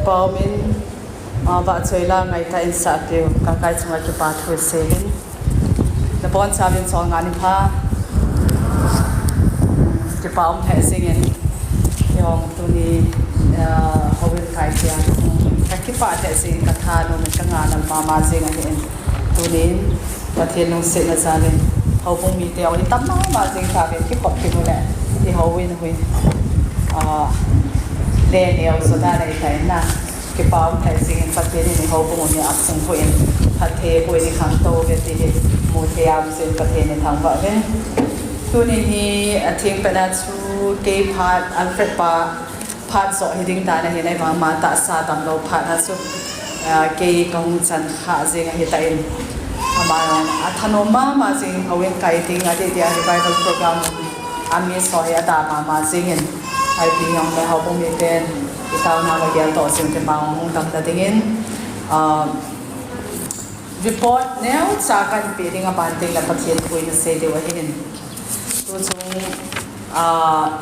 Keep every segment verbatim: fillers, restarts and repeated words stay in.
Paumin, ah, vahchoi la ngaitah in sahpiu, Kakai chunga kipa thu seivin. Nabonchauvin cholngah ni pha. Kipa um lheh jengin. Jong tuni, ah, houin kai tia. Kakipah lheh jengin kathanom in kangah mama jeng ahin. Tunin, Pathen lungsetna jalin. Houbung mite jong itam mama jeng tauvin kikhop kimu le. Ihouin hui. Ah, le neo so da le kai na. Kipa um lheh jengin Pathen in houbung u hi asung hui in, phatthei hui in khangtou uve ti hi mu thei a um jeh in Pathen in thangvah uve. Tuni hi atheng pet a chu kei phat Alfred pa phat joh hi ding dan ahin, ahivang ama tahsa damlou phat a chu, ah, kei kahung chan kha jeng ahitan. Ama athanom mama jeng houin kai ding adeh dia revival program a miss ho hi ada mama jengin. Ipi jong le houbung miten itaona va geltoh jing te ma hung damna dingin, ah, report neocha kahin pe ding aban tengle Pathen thu in asei diu ahin. Tuchung, ah,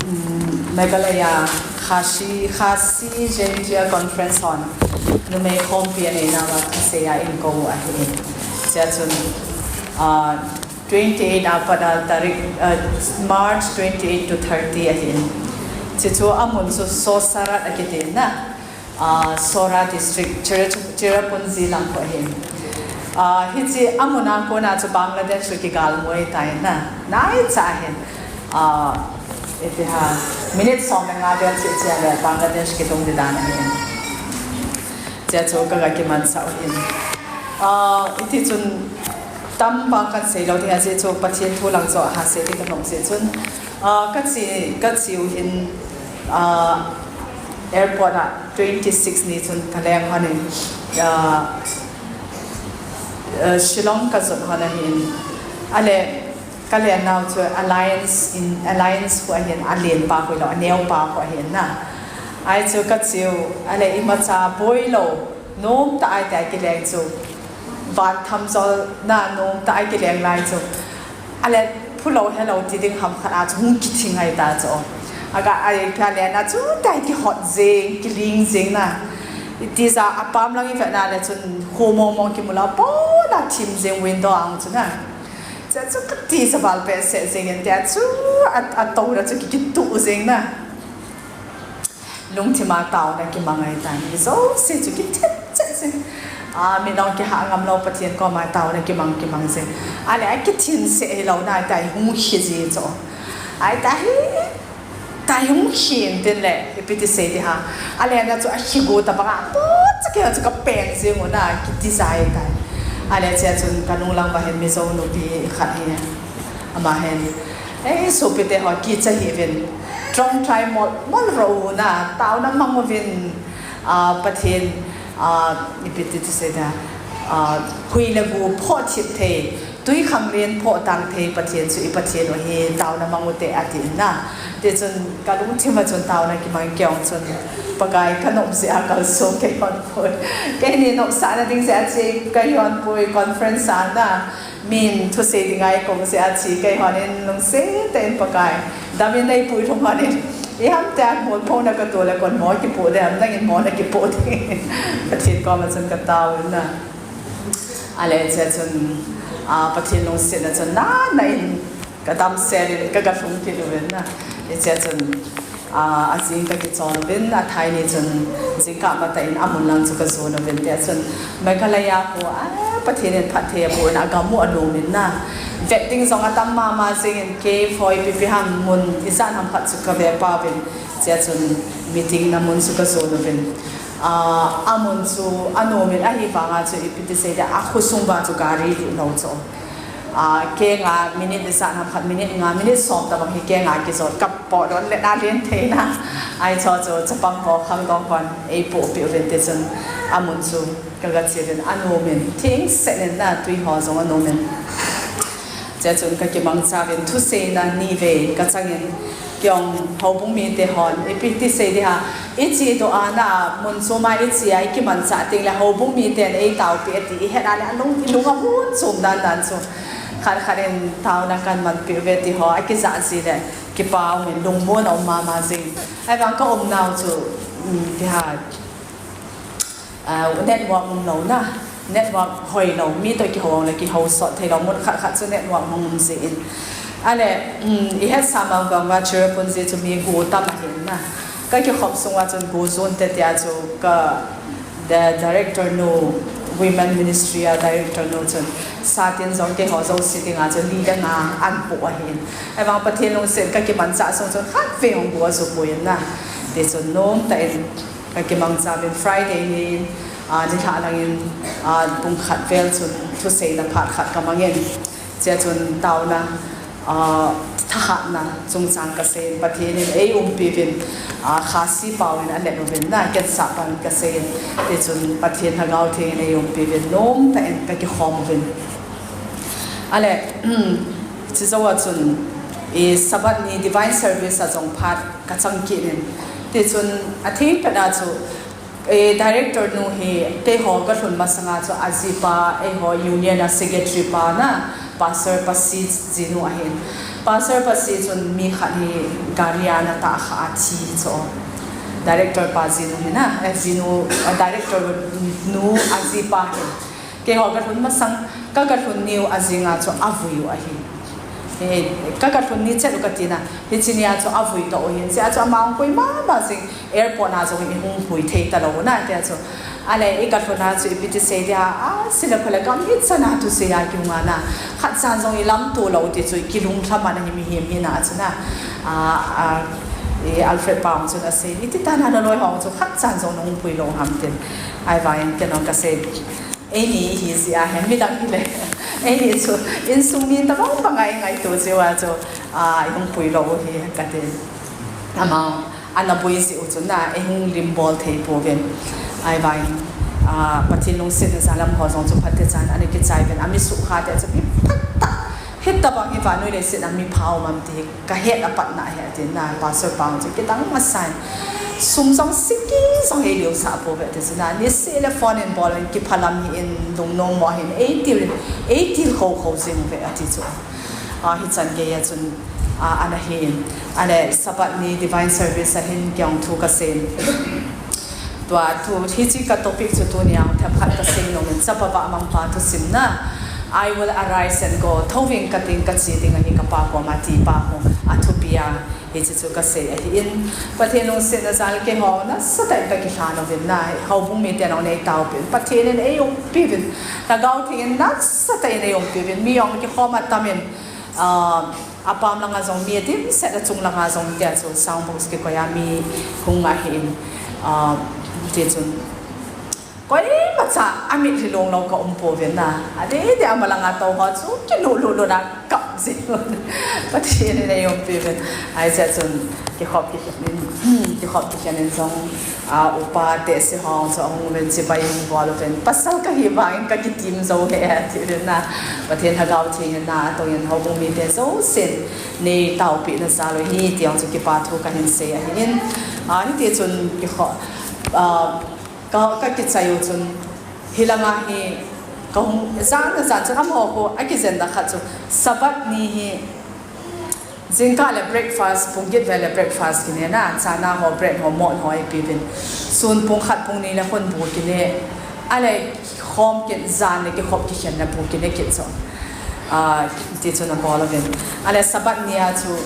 um, Meghalaya Khasi, Khasi Jaintia Conference hon numei khompi aneinauva thusei a eikou ahin. Chea chun, ah, twenty-eight a pat a tarik, uh, March twenty-eight to thirty ahin. Chuchu amun chu Sosarat akiti na, uh, Sohra District, Cherra-, Cherrapunji lam khu ahin. Uh, hiche amun a kona chu Bangladesh chu kigalmu ahitai na, naicha ahin. Uh, iti ham, minute som le nga vel cheh cheh le Bangladesh kitung ding dan ahin. Chea chu kaga kimanchah u ahin. Uh, iti chun Tam bang kahin seilou ding ahi, ajeh chu Pathen thu lang joh a sei ding kanom jeh chun, ah, kache, kache u hin, ah, airport a twenty-six ni chun kaleng hon in, ah, ah, Shillong kajot hon ahin. Ale, kalen nau chu Alliance in, Alliance khu ahin, alen pa khu hilou, aneo pa khu ahin na. Ahi chu kache u, ale imacha boilou. Nomtah a iti a kileng chu, van thamjol na nomtah a kileng lai chu, ale phulou helou ti ding ham khat a chu hung kithing ahitai chu. Aga ai pia le na chu tai kihot jeng, kiling jeng na. Iti ja apam lang ivet na le chun khu mong mong kimu lou, pona thim jeng window a chu na. Chea chu kati sa val pe se jeng in tia chu a, ato na chu ki, kitu jeng na. Lungthim a taona kimang ahitai. Mi jouse chu kithin chet chet. Ah, mi nong kihah ngam lou Pathen koma taona kimang kimang jing. Ale akithin se hilou na tai hung khi ji chu. Ahitai, tai hung khi in tin le, ipi ti sei ding ham. Ale na chu akhi gu tabang a, pu chu kei chu kapeng jing u na, kiti jai tai. Ale chea chun kanung lang uva hin Mizo nupi khat hi. Ama hin, "Ei, sopite ho, kicha hih uvin. Tong try mol, mol ro u na, taona mang uvin, ah, Pathen, ah, ipi ti ti sei da, ah, hui le gu phoh thip thei, tui khanglen phoh tang thei Pathen chu i Pathen u ahi, taona mang u te," ati na. Tichun kalungthim a chun taona kimang kei jong chun, Pakai kanom jeh a kalsong kei hon poi. Keini nopsahna ding jeh a che kei hon poi, conference a na. Min thusei ding a eikou jeh a che kei hon in lungset tah in Pakai. Dam in neipui lhung hon in. Iham tia mol pho na katoh le kon mo kipoh ding ham, nangin mo nakipoh ding. Pathen koma chun katao in na. Ale chea chun, ah, Pathen lungsetna chun nana in kadam sel in kaga lhung kit uvin na. Hichea chun, ah, ajing kakichol uvin, athai ni chun jingkah matah in amun lang chu kajon uvin. Tia chun Meghalaya khu, ah, Pathen in phatthei aboh in agam u anom in na. Vet ding jong atam mama jing in cave ho ipi ipi ham mun ijat ham khat chu kave peh uvin. Chea chun meeting na mun chu kajon uvin. Ah, amun chu anom in ahivang a chu ipi ti sei ding, akhosung uva chu gari lut lou chu. Ah, kenga minute ijat ham khat, minute nga, minute som tabang hi kenga kijot, kapoh don le na len thei na. Ahi chu chu chapang ho khangdong hon eipoh peh uvin tichun amun chu kaga che uvin anom in, thingset in na tui ho jong anom in. Chea chun kakimangcha uvin thuseina ni vei kachang in, kei jong houbung mite hon ipi ti sei ding ham, iche doh a na mun chom a iche a ikimanchah teng le houbung miten eitaopeh ati ihet a le alung, ilung amun chom dan dan chu. Khat khat in taona kahin manpeh uve ti ho akijah ji le kipa um in lungmon a um mama jing. Ahivang kaum nau chu Kiha, ah, network um lou na, network hoi lou, mi toh kihou le kihou sot thei lou, mun khat khat chu network hung um jeh in. Ale, um, i het sa ma gam va Cherrapunji chu mi go tam ahin na. Ka kikhop sung uva chun go jon te tia chu ka, the director nu, Women Ministry a director nu chun, sa tin jong keiho jouse dinga chu leader na an pu ahin. Ahivang Pathen lungset ka kimanchah sung chun khat vei hung go a ju pui na. Ti chun nom tah in ka kimangcha uvin Friday ni, ah, nilhah langin, ah, pung khat vel chun thuseina phat khat ka mangin. Chia chun taona, ah, thahatna chungchang ka seiyin Pathen in ei umpi uvin, ah, Khasi pau in a let uvin na, Ketsah pau in ka seiyin. Ti chun Pathen Lhagao Theng in ei umpi uvin nom tah in ka kikhom uvin. Ale, chujou a chun, i Sabbath ni divine service a jong phat ka chang kit in. Ti chun a theng pet a chu, eh, director nu hi keiho ka lhun masanga chu a jipa, eiho union a secretary pa na, Pastor Pasi jinu ahin. Pastor Pasi chun mi khat hi gari a ana tah kha a thi chu. Director pa jinu hi na, eh, jinu, eh, director nu a jipa hi. Keiho ka lhun masang, ka, ka lhun niu a jinga chu a vui u ahi. Eh, ka, ka lhun ni chet u ka tina, hiche nia chu a vui toh u hin, chia chu ama hung koi mama jing, airport na jong i hung pui thei talou na, tia chu. Ale, i ka lhun a chu ipi ti sei dia, a, sile phale gam ichan a thusei a kihung a na. Khat chan jong i lamto lou ti chu, i kilunglham a na hi mihem hi na chu na. A, a, i Alfred pa hung chun a sei, iti tana na loi hung chu, khat chan jong na hung pui lou ham tin. Ahivangin ken jong ka sei. Eini hi jeh a hin midang hile. Eini chu insung mi tabang banga i ngaito jeh uva chu, ah, i hung pui lou u hi ka ti. Ama, ana boi jeh u chu na, i hung lim bol thei pouvin. Ahivangin, ah, Pathen lungsetna jal a amaho jong chu phatechan ana kichai uvin, ami sukha te chu mi phatah. Hitabang hi vannoi leiset a mi pha um am ti hi ka het a pat na hi, ati na, Pastor pa chu kidang masa in. Sum jong siki jong hei leo sah pouve, ati chu na, niseh le phone in bol in kiphalam hih in, lungnom mo hin, eitil, eitil khou khou jing uve, ati chu. Ah, hichan gei a chun, ah, ana hi in. Ale Sabbath ni divine service a hin kei jong thu ka sei in. Tua thu, hiche ka topic chu tunia themkhat ka sei nom in, chapa vahmangpa thusim na, "I will arise and go, thouving kating, kache ding ahi kapa koma," ti pa ho, a thupi a, hiche chu ka sei ahi in, Pathen lungsetna jal keiho nasatah in ka kilhan uvin na, houbung miten jong nei taopi uvin, Pathen in ei umpi uvin, Lhagao Theng in nasatah in ei umpi uvin, mi jong kikhom a tam in, ah, apam langa jong mi adimset a, chung langa jong tia chu sound box kikoi a mi hung ahi in, ah, ti chun koimacha amitlhi long lou ka um pouve na. Adeh deh a malanga tou ho chu kilu lu lu na kap jing un. Pathen in ei umpi uvin. Ahi jeh chun kikhop kikhen in, kikhop kikhen in jong, ah, upa tehse ho chu ahung uvin, chibai hung bol uvin. Pasal kahi vangin ka kitim jou e, ati uvin na. Pathen Lhagao Theng in na, atong in houbung mite jousen nei taopina jal u hi, ti jong chu kipa thu kahin sei ahi in. Ah, hiti chun kikhop, ah, Ka, ka kichai u chun, hilanga hi, ka hung, jan, jan chun amaho khu, akijen na khat chu, Sabbath ni hi, jingkah le breakfast, pung get vel le breakfast kine na, chana ho, bread ho, malt ho, eipe uvin. Sun pung khat, pung ni le khun bu kine, ale khom kit, jan le kikhop kikhen le bu kine kit chu. Ah, ti chun abol uvin. Ale Sabbath ni a chu,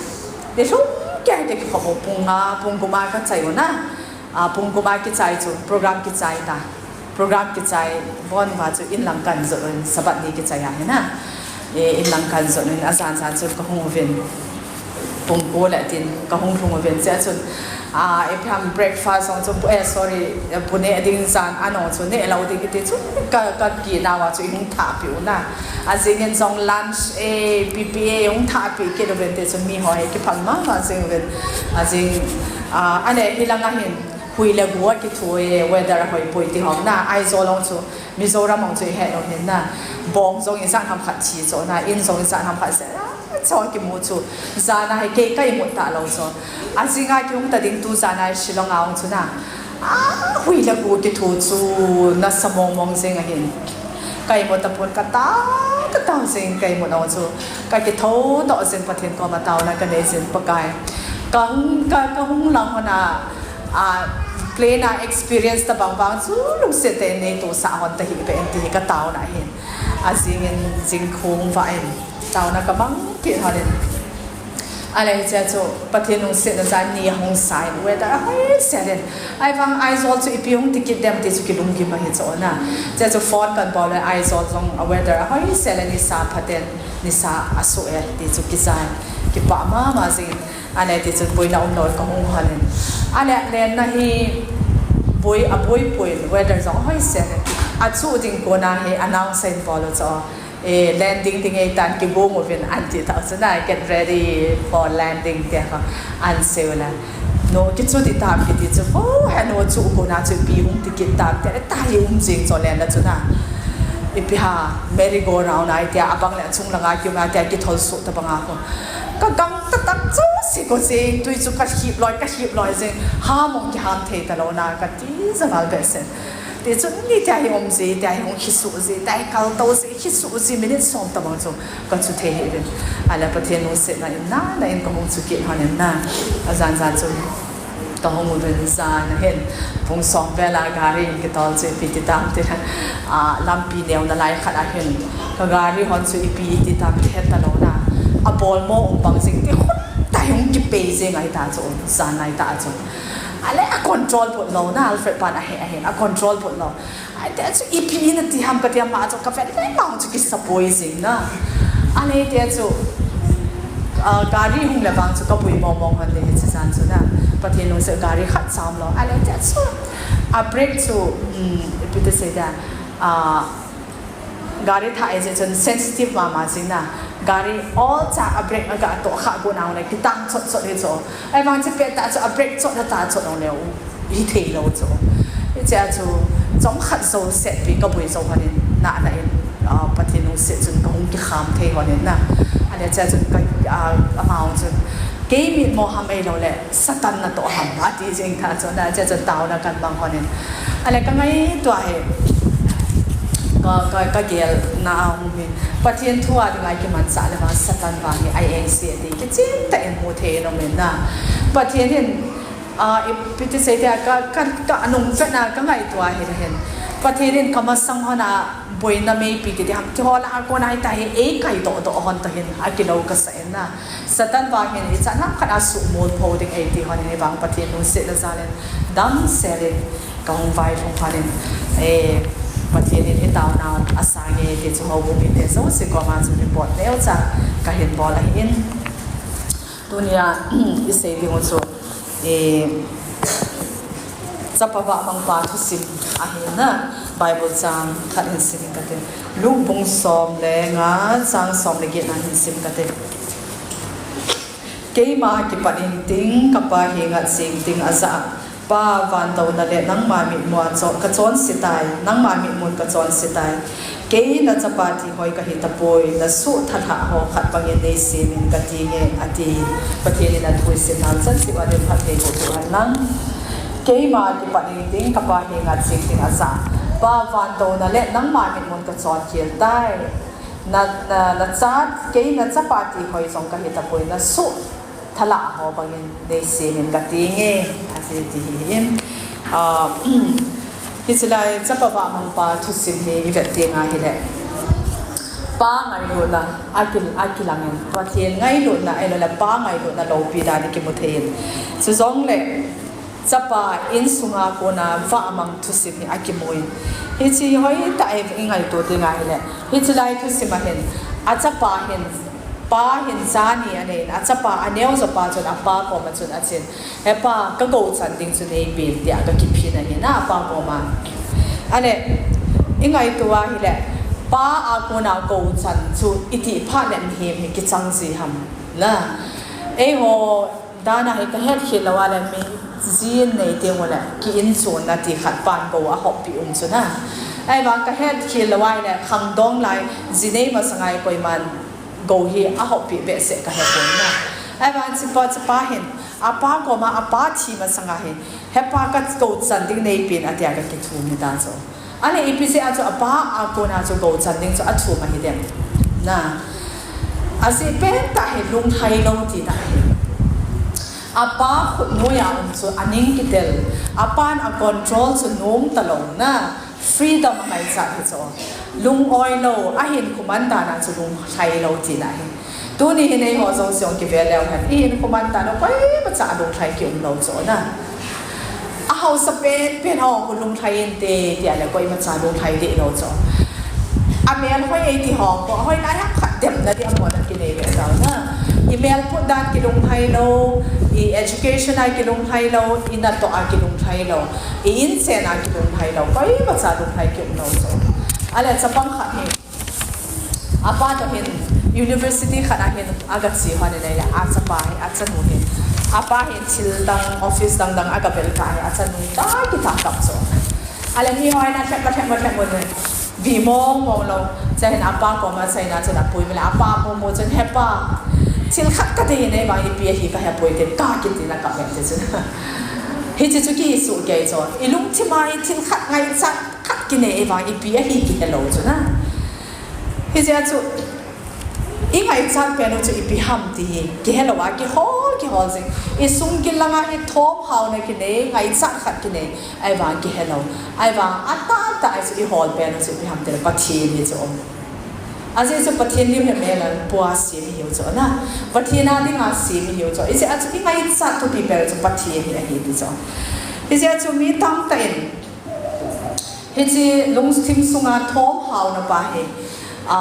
nilhum kei te kikhop u, pung nga, pung gup a kachai u na. Ah, pung gup a kichai chu, program kichai ta. Program kichai, bon uva chu inlang kan jot un, Sabbath ni kichai ahi na. Eh, inlang kan jot un, ajan jan chun kahung uvin. Pung ko le tin, kahung lhung uvin. Chia chun, ah, ipi ham breakfast jong chu, eh, sorry, eh, bu neh ding jan, anung chu neh lou ding kiti chu, ka, ka kina uva chu ihung thahpi u na. Ajing in jong lunch, eh, P P A ihung thahpi kit uvin ti chun, mi ho hi kiphal mama jing uvin. Ajing, ah, ale hilanga hin, Hui le gu a kithu e, weather a hoipoi ti hong na, Aizawl hong chu, Mizoram hong chu i het lou hin na, bong jong ijat ham khat thi chu na, in jong ijat ham khat se, a, chu kimu chu, jan a hi kei ka imut ta lou chu. Ajing a kihung ta ding tu jan a Shillong a hong chu na, a, hui le gu kithu chu, nasa mong mong jing ahin. Ka imut tapon ka tao, ka tao jing ka imut lou chu. Ka kitho toh jing Pathen koma taona ka nei jin Pakai. Ka hung, ka, ka hung lang hon a, a, Plane a experience tabang vang chu lungset tah in nei tohsah hon tahih beh in ti hi ka taona ahin. Ajing in jingkhong vah in taona ka mang kit hon in. Ahile hichea chu Pathen lungsetna jal in ni ahung sa in weather ahoi sel in. Ahivang Aizawl chu ipi hung ti kit dem ti chu kilunggim ahi chu na. Hichea chu phone kan bol le Aizawl jong a weather ahoi sel in nisa phaten nisa asoh e ti chu kijai. Kipah mama jing in. Ahile ti chun boina umlou in ka hung hon in. Ahile lenna hi boi, aboi poi in weather jong ahoi sel in. Achuh ding kona hi announce in bol u chu. Eh, landing ding ahitan kigong uvin an ti tah chu na, get ready for landing tia kho an sei u le. No, kichuh ding tam kiti chu, oh, he no chuh kona chu ipi hung ti kit tam tia, tahi um jing chu lenna chu na. Ipi ham, merry go round ahi tia, abang le achung langa kium a tia, kithol suh tabang a kho. Ka gangtah tah chu si ko jing, tui chu ka hip loi, ka hip loi jing, ham mong kiham thei talou na, ka ti jeng val behseh. Ti chun ni tia hi um ji, tia hi hung kisuh ji, tia hi kaltou ji, kisuh ji, minute som tabang chu ka chu thei hih uvin. Ahile Pathen lungsetna in na, na in ka hung chu kit hon in na. Ajan jan chun ka hung uvin jan ahin. Pung som vel a gari in kitol chu ipi ti tam ti le. Ah, lampi neo nalai khat ahin. Ka gari hon chu ipi ti tam ti het talou na. Abol mo um bang jing ti khut tah hung kipei jing ahi ta chu jan ahi ta chu. Ahile a control put lou na, Alfred pan ahe ahin, a control put lou. Ahile tia chu ipi na ti ham ka ti ama chu ka vet le ma chu kisa poi jing na. Ahile tia chu, ah, gari hung le vang chu ka boi mong mong hon le hiche jan chu na. Pathen lungset gari khat cham lou. Ahile tia chu a brake chu, um, ipi ti sei dia, ah, Gari thah ahi jeh chun sensitive mama jing na. Gari olcha a brake aga toh kha go nau le kitang chot chot hi chu. Ahivang chu pet tah chu a brake chot na ta chot nau le u hi thei lou chu. Hichea chu chomkhat jou set pi ka boi jou hon in na na in, ah, Pathen lungset chun ka hung kikham thei hon in na. Ahile chea chun ka, ah, ama chun kei mitmo ham ahilou le Satan natoh ham, ati jing tah chu na, chea chu taona kan mang hon in. Ahile ka ngaito a hi, ka, ka, ka gelna a hung hi, Pathen thu a dinga kimanchah le vang Satan vang hi a engse ati, kichen tah in mu thei in um in na. Pathen hin, ah, ipi ti sei tia, ka, ka, ka nung chan a ka ngaito a hi le hin. Pathen hin ka masang hon a boina meipi ti ti ham, ti ho lah a kon a hi ta hi, ei kai doh doh hon ta hin, akilou kasa in na. Satan vang hin ichan ham khat a suhmol pho ding ahi ti hon in, ahivang Pathen lungsetna jal in damsel in ka hung vailhung hon in, eh, Pathen in i taona asang e ti chu houbung mite jouse koma chu report neocha ka hin bol ahin. Tunia i sei ding u chu, eh, Chapa vahmangpa thusim ahi na, Bible chang khat hin sim kate. Luke bung som le nga chang som le get na hin sim kate. Keima kipat inting, ka Pa henga chengting ajah a, Pa, vandouna le nangma mitmun a cho-, ka chonse tai, nangma mitmun ka chonse tai. Kei na chapa ti hoi ka hi tapoi, na suhthalhah ho khat bangin nei semin ka tinge, ati. Pathen in athu isim nau chan cheh uva phatthei boh peh hen lang. Keima kipat inting, ka Pa henga chengting ajah a, Pa, vandouna le nangma mitmun ka chonkhel tai. Na, na, na cha, kei na chapa ti hoi jong ka hi tapoi, na suhthalhah ho bangin nei semin ka tinge, ati ti hi in. Ah, hiche lai chapa vahmangpa thusim hi i vet teng a hile, Pa ngailutna a ki, a kilang in, Pathen ngailutna ahilou le Pa ngailutna loupi dan i kimu thei in. Chujongle, chapa insunga kona vahmang thusim hi akimu in. Hiche hi hoitah in i ngaito teng a hile, hiche lai thusim a hin, a chapa hin, pa hin cha ni anei in, a chapa aneo jo pa chun a pa koma chun achen, He pa, ka gou chan ding chu nei pen, tia ka kiphin ahi na, a pa koma. Ahile, i ngaito a hile, pa a kona gou chan chu i ti phat le mihem hi kichang ji ham na. Eiho dan a hi ka hetkhel lou a le mi jin nei teng u le ki inchonna ti khat pan gou a hoppi um chu na. Ahivang ka hetkhel lou a le khangdong lai ji nei masang a hi koiman gou hi a hoppi behseh ka hepon na. Ahivang chapa, chapa hin, a pa koma a pa thi masang a hi, He pa, ka gou chan ding nei pen, atia ka kithum hita chu. Ahile ipi jeh a chu a pa a kona chu gou chan ding chu athum ahi dem. Na. Ajeh pen tah hi lunghai lou tina ahi. Apa khutnoi a um chu aning kitel, apan a control chu nom talou na, freedom angaichat hi chu. Lung-oi lou, ahinkho man dan a chu lunglhai lou tina ahi. Tuni hin eiho jouse jong kive leu hen, ihinkho man dan a koimacha lunglhai kium lou chu na. Ahaosa penpen ho khu lunglhai inte, tia le koimacha lunglhai deh lou chu. Amel hoi eiti ho khu, hoi lai ham khat demna dia mona kinei ve tau na. Imel put dan kilunglhai lou, i education a kilunglhai lou, inatoh a kilunglhai lou, i inchen a kilunglhai lou, koimacha lunglhai kium lou chu. Ale chapang khat hi, apa toh hin university khat a hin agache hon in ahile, achapa hi, achanu hi, apa hi thil dang, office dang dang agavel kah hi, achanu hi ta kita kap chu. Ale miho in alhep, alhep, alhep un, ve mong mong lou. Chuin apa koma achaina chun apui male, apa amu mu chun, hepa, thil khat kadei in, ahivang ipi ahi kahepoi te, kakiti in akap e ti chu. Hiche chu kisuh kei chu. Ilungthim a hi thil khat ngaichat khat kinei, ahivang ipi ahi kihelou chu na. Hijeh a chu, ingaichat pen u chu ipi ham ti hi kihelou a, kihol, kihol jing. Isung gil langa hi thomhaona kinei, ngaichat khat kinei, ahivang kihelou. Ahivang atahtah a chu ihol pen u chu ipi ham tile Pathen hi chu um. Ajeh chu Pathen lim le mel a pua sem ihiu chu na. Pathen a dinga sem ihiu chu. Hijeh a chu ingaichat thupi pen chu Pathen hi ahi ti chu. Hijeh a chu mi tamtah in hiche lungthim sunga thomhaona pa hi, a,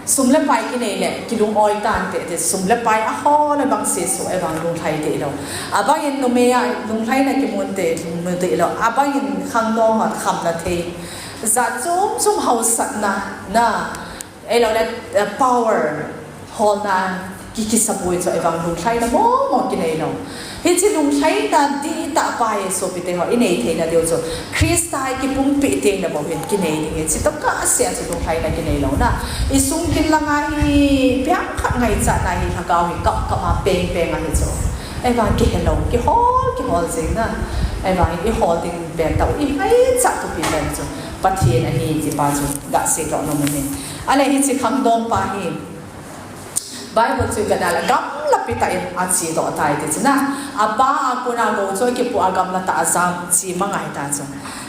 sum le pai kinei le kilung-oi tante ti, sum le pai ahol le bang sesu ahivang lunglhai deh lou. Abang in numei a lunglhaina kimun te, mu deh lou. Abang in khangdong ho khamna thei, jat chom chom haosatna, na, ahilou le, eh, power holna ki, kisapoi chu, ahivang lunglhaina mong mong kinei lou. Hiche lunglhaina dihtah pa hi sopite ho, inei theina diu chu Christa a ikipumpi teng le bou hin kinei ding ahi. Chutoh kahsea chu lunglhaina kinei lou na. Isung gil langa hi ipi ham khat ngaichatna hi, lhagao hi kap kap a peng peng ahi chu. Ahivang kihelou, kihol, kihol jing na. Ahivang ihol ding pen tah u ingaichat thupi pen chu Pathen ahi ti pa chu gasei doh nom in. Ale hiche khangdong pa hi Bible chu ivet a le gamlapi tah in achedoh tai ti chu na. Apa a kona gou chu akipoh a gamla tah a jam che mang ahi ta chu.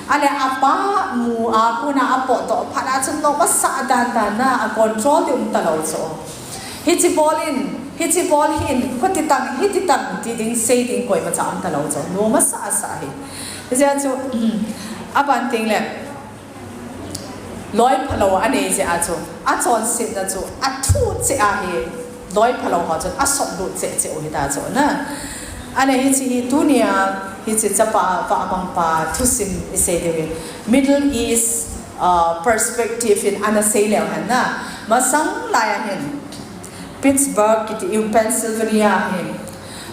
Ale apa mu a kona apotdoh phat a chun nom asa dan dan na, a control ding um talou chu. Hiche bol in, hiche bol hih in, khuti tang, hiti tang ti ding sei ding koimacha um talou chu. Nom asa asa hi. Hijeh a chu, aban teng le loi phalou anei jeh a chu, achonsetna chu athu cheh ahi, loi phalou ho chun asotlut cheh cheh u hita chu na. Ale hiche hi tunia, hiche chapa, vahmangpa thusim isei diu hi Middle East, uh, perspective in ana sei leu hen na. Masang lai a hin Pittsburgh kiti u Pennsylvania hin,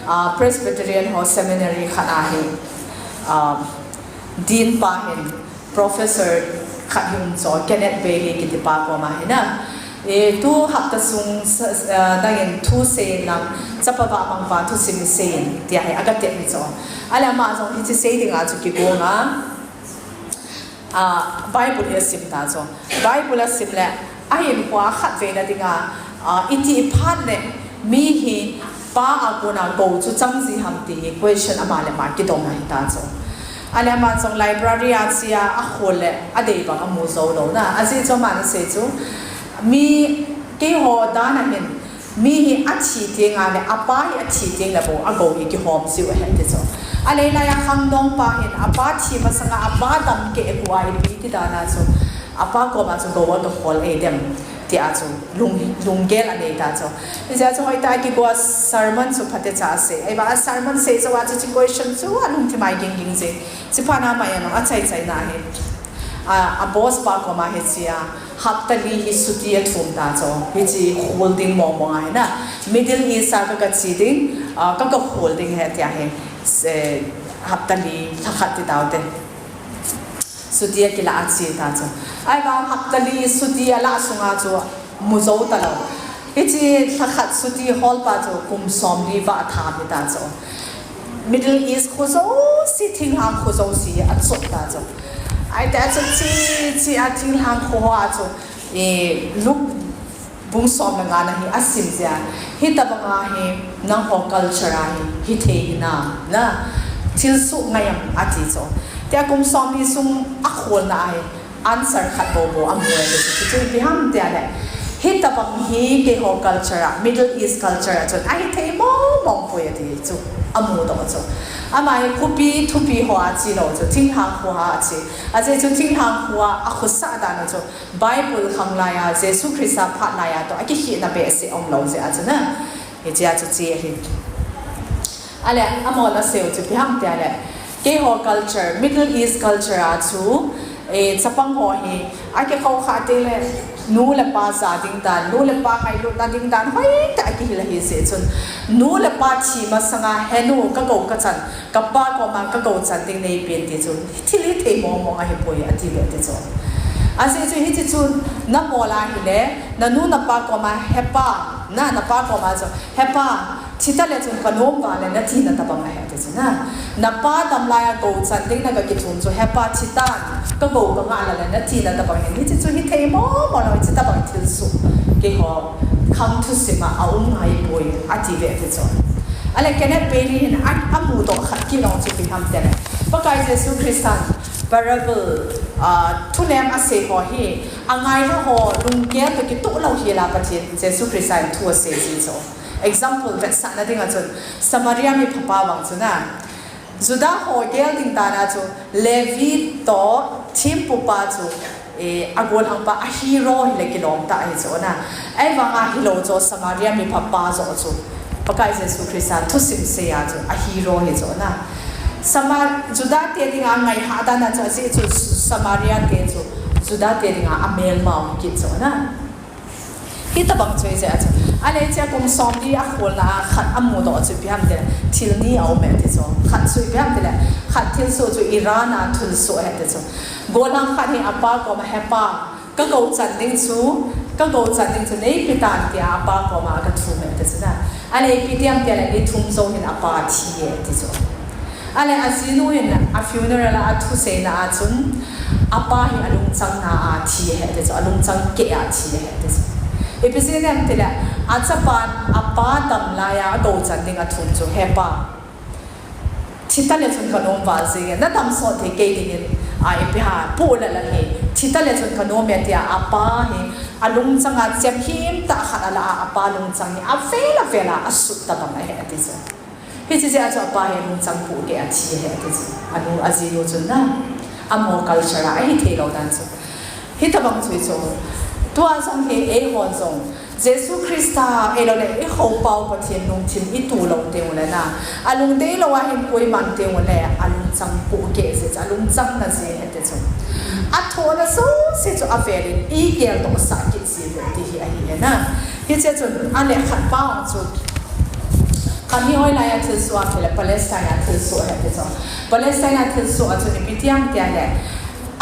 uh, Presbyterian ho seminary khat a hin, uh, dean pa hin, professor khat hi um chu, Kenneth Bailey kiti pa koma hin na. E, tu hapta sung sa, sa, nangin thu seiyin lang, chapa vahmangpa thusim seiyin, tia hi agatep hi chu. Ale ama jong hiche sei dinga chu kigong a, a, Bible hi asim ta chu. Bible asim le, ahinkhoa khatvei na dinga, a, iti phat le, mi hi pa a kona gou chu chang ji ham ti hi question ama le ama kidong ahi ta chu. Ale ama jong library a che a, akhol le adei bang amu jou lou na. Ajeh chu aman asei chu, mi keiho dan a hin, mi hi athi teng a le, apa hi athi teng le bou agou hi kihom jiu ahi ti chu. Ale lai a khangdong pa hin, apa thi masanga apa dam keh a ipi ti dan a chu, apa koma chu gou agakhol ei dem tia chu lung, lunggel anei ta chu. Hijeh a chu hoitah a kigong a sermon chu phatecha asei. Ahivang a sermon sei jou a chu hiche question chu alungthim a ging ging jing. Hiche phat na ama jong achai chai na hi, a, a boss pa koma hi che a, hapta li hi chutti athum ta chu. Hiche khol ding mong mong ahi na. Middle East a ka, kache ding, a, ka, kakhol ding ahi tia hi, hapta li lhakhat ti taute. Chutti akilah a che ta chu. Ahivang hapta li chutti alah sunga chu mu jou talou. Hiche lhakhat chutti hol pa chu kum somli vah atham hita chu. Middle East kho jouse, thinglhang kho jouse achot ta chu. Ahitah chu che che a thinglhang kho hoa chu, e, luk bung som le nga na hi asim jeh a, hitabang a hi nangho culture a hi, hithei hinam, na, thilsoh ngai am ati chu. Tia kum somli sung akholna a hi answer khat bou bou amu e ti chu. Chu ipi ham tia le, hitabang hi keiho culture a, Middle East culture a chun ahithei mong mong poi ati chu amudoh chu. Ama hi khopi thupi hoa che lou chu, thinglhang hoa che. Ajeh chu thinglhang hoa akhosah dan u chu Bible khang laiya, Jesu Christa phat laiya toh akikhehna behseh umlou jeh a chu na. Hichea chu che ahi. Ale, amol asei u chu ipi ham tia le, keiho culture, Middle East culture a chu, eh, chapang ho hi akikhoukhah teng le, nu le pa ja ding dan, nu le pa ngailutna ding dan hoitah a kihil ahi jeh chun, nu le pa thi masanga, henu, kagou kachan, kapa koma kagou chan ding neipen ti chu thil hithei mong mong ahipoi ati ve ti chu. Ajeh chu hiche chu namol a hile, nanu napa koma, hepa, na, napa koma chu, hepa, thita le chun kanom uva le natina tabang ahi ati chu na. Napa damlaiya gou chan ding na gakithum chu, hepa, thitan, kagou kangah le natina tabang ahi. Hiche chu hithei mong mong lou, hiche tabang thilsoh keiho khang thusim a aum ngai poi ati ve ti chu. Ale Kenneth Bailey hin a, amudoh khat kilong chu ipi ham tia le, Pakai Jesu Christan parable, ah, thunem asei ho hi, angailha ho lunggel toh kitoh lou hila Pathen Jesu Christa in thu asei ji chu. Example vetsahna dinga chun, Samaria miphapa vang chu na, Juda ho gel ding dan a chu, Levi toh thempupa chu, eh, agollhangpa a hero hile kilom tah ahi chu na. Ahivanga hilou chu Samaria miphapa joh chu Pakai Jesu Christa thusim seiya chu a hero ahi chu na. Sama-, Juda te dinga ngaihah dan a chu ajeh chu Samaria te chu Juda te dinga amelmau hi kit chu na. Hitabang chu ahijeh a chu. Ale hichea kum somli akholna a khat amudoh chu ipi ham tile, thil ni aum e ti chu. Khat chu ipi ham tile, khat thilsoh chu Iran a thilsoh ahi ti chu. Gollhang khat hi apa koma, hepa, kagou chan ding chu, kagou chan ding chu neipe tan tia apa koma agathum e ti chu na. Ale ipi ti ham tile, ni thum jou hin apa thi e ti chu. Ale ajinu hin a funeral a athuseina a chun, apa hi alungchang na a thi ahi ti chu, alungchang keh a thi ahi ti chu. Ipi jeh ham tile, achapan apa damlaiya agou chan ding athum chu, hepa, thita le chun kanom val jenge, nadam sot thei kei dingin, a, ipi ham, pu le la hi, thita le chun kanom e tia apa hi alungchang a chemhim tah khat ala a, apa lungchang hi avel avel a asut tabang ahi ti chu. Hiche jeh a chu apa hi lungchang pohkeh a thi ahi ti chu. Anu, ajinu chun na, amaho culture a ahithei lou dan chu. Hitabang chu chu. Tua jong hi eiho jong, Jesu Christa, ahilou le, i houpau Pathen lungthim i tu lou teng ule na, alungdei lou a hin koiman teng ule, alungchang pohkeh jeh chu, alungchang na jeh ahi ti chu. Athohna jouse chu avelin, i geldoh sah kit ji uve ti hi ahi e na. Hiche chun, ale khat pa chu, khat hi hoilaiya thilsoh ham tile, Palestine a thilsoh ahi ti chu. Palestine a thilsoh a chun ipi ti ham tile,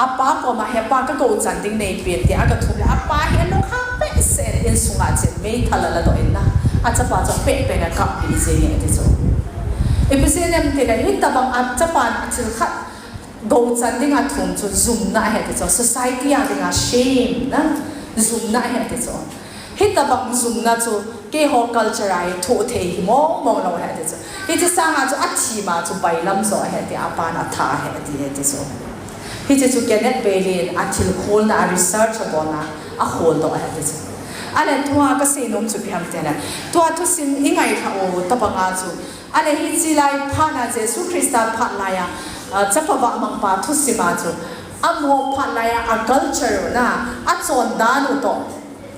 apa koma, hepa, kagou chan ding neipen tia agathum le, apa hi alunghang behseh in, insunga chun meithal aladoh in na, achapa chu apeh pen a akaplih jenge ti chu. Ipi jeh ham tile, hitabang achapan thil khat gou chan ding athum chu jumna ahi ti chu, society a dinga shame na, jumna ahi ti chu. Hitabang jumna chu keiho culture a hi thoh thei hi mong mong lou ahi ti chu. Hiche sanga chu athi ma chu bailam jo ahi ti, apan atha ahi ti, ahi ti chu. Hiche chu Kenneth Bailey in athil kholna, a research abolna, akholdoh ahi ti chu. Ale tua kasei nom chu ipi ham tile, tua thusim i ngailha u tabang a chu, ale hiche lai phat na Jesu Christa phat laiya, a, chapa vahmangpa thusim a chu, amaho phat laiya a culture u na, achondan u toh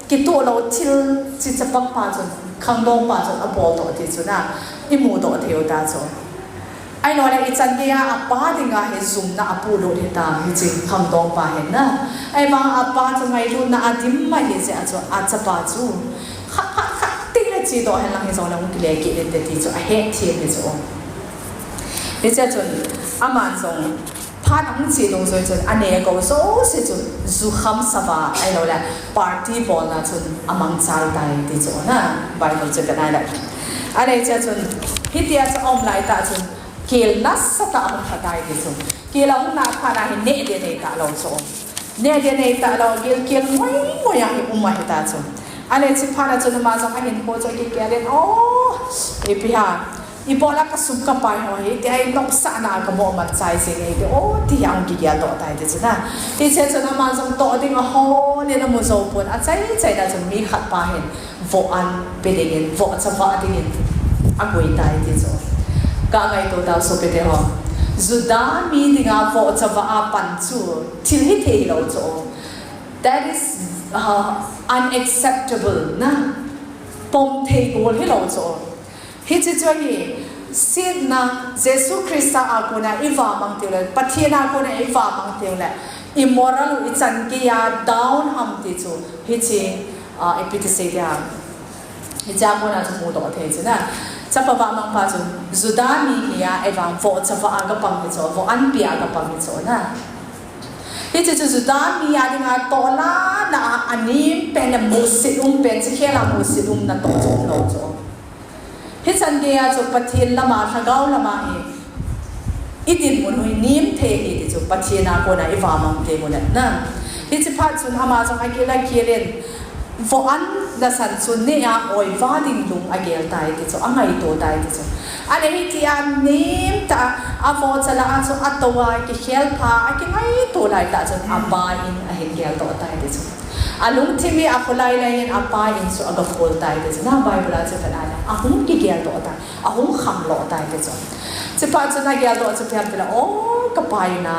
kitoh lou thil chu chapangpa chun, khangdongpa chun abol doh ti chu na, i mudoh thei u ta chu. Ahilou le ichan geiya apa dinga hi jumna apohlut hitam hiche khangdongpa hin na. Ahivang apa chu ngailutna a dim ahi jeh a chu, achapa chu khat, khat, khat teng le chedoh henlang hijongle hung kile kit inte ti chu ahetthem hi chu. Hichea chun, aman jong, phat ahung che dungjuiyin chun, anei agou jouse chu, ju khamsava, ahilou le, party bolna chun amangchal tai ti chu na, Bible chu kanai le. Ahile hichea chun, hitia chu aum laitah chun, kel nasatah ahung lha tai ti chu. Kel ahung lha phat na hin neh ding neitah lou chu. Neh ding neitah lou, kel, kel ngoi ngoi a hi um ahita chu. Ale chiphat a chun ama jong ahin ho chu akikel in, oh, ipi ham, ibola kasum kapai ho hi, ti a inopsahna a kamoh man chai jing e, ti, oh, ti a hung kigel doh tai ti chu na. Hiche chun ama jong toh ding ahol in amu jou pon, achai chaina chun mi khat pa hin voh an pe dingin, vohcha vah dingin agoi tai ti chu. Ka ngaito tau sopite ho. Juda mi dinga vohcha vah a pan chu thil hithei hilou chu. That is, uh, unacceptable na. Pom thei gol hilou chu. Hiche chu hi, setna Jesu Christa a kona ivamang teng le, Pathen a kona ivamang teng le, immoral u ichan geiya down ham ti chu, hiche, ah, ipi ti sei dia. Hiche a kona chu mudoh thei chu na. Chapa vamang pa chu, Juda mi hi a, eivang vohcha vah a kapang hi chu, voh an pe a kapang hi chu na. Hiche chu Juda mi a dinga tohlah na a, anem pen le musit um pen, chi khela musit umna toh chu umlou chu. Hichan geiya chu Pathen lama, lhagao lama hi idinmun u hi nem thei ahi ti chu Pathen a kona ivamang teng u le na. Hiche phat chun ama jong akila kilin, voh an nasan chu neh a oi vah ding lung agel tai ti chu, angaito tai ti chu. Ane hitia nem tah a, avohcha lah a chu atou a, kikhel pha a, akingaito lai tah chun apa in ahin gel doh tai ti chu. Alungthim hi akholai lai in apa in chu agakhol tai ti chu. Na Bible a chu vet a le, ahung kigel doh tai, ahung kham lou tai ti chu. Chuphat chun agel doh chu ipi ham tile, oh, kapa in a,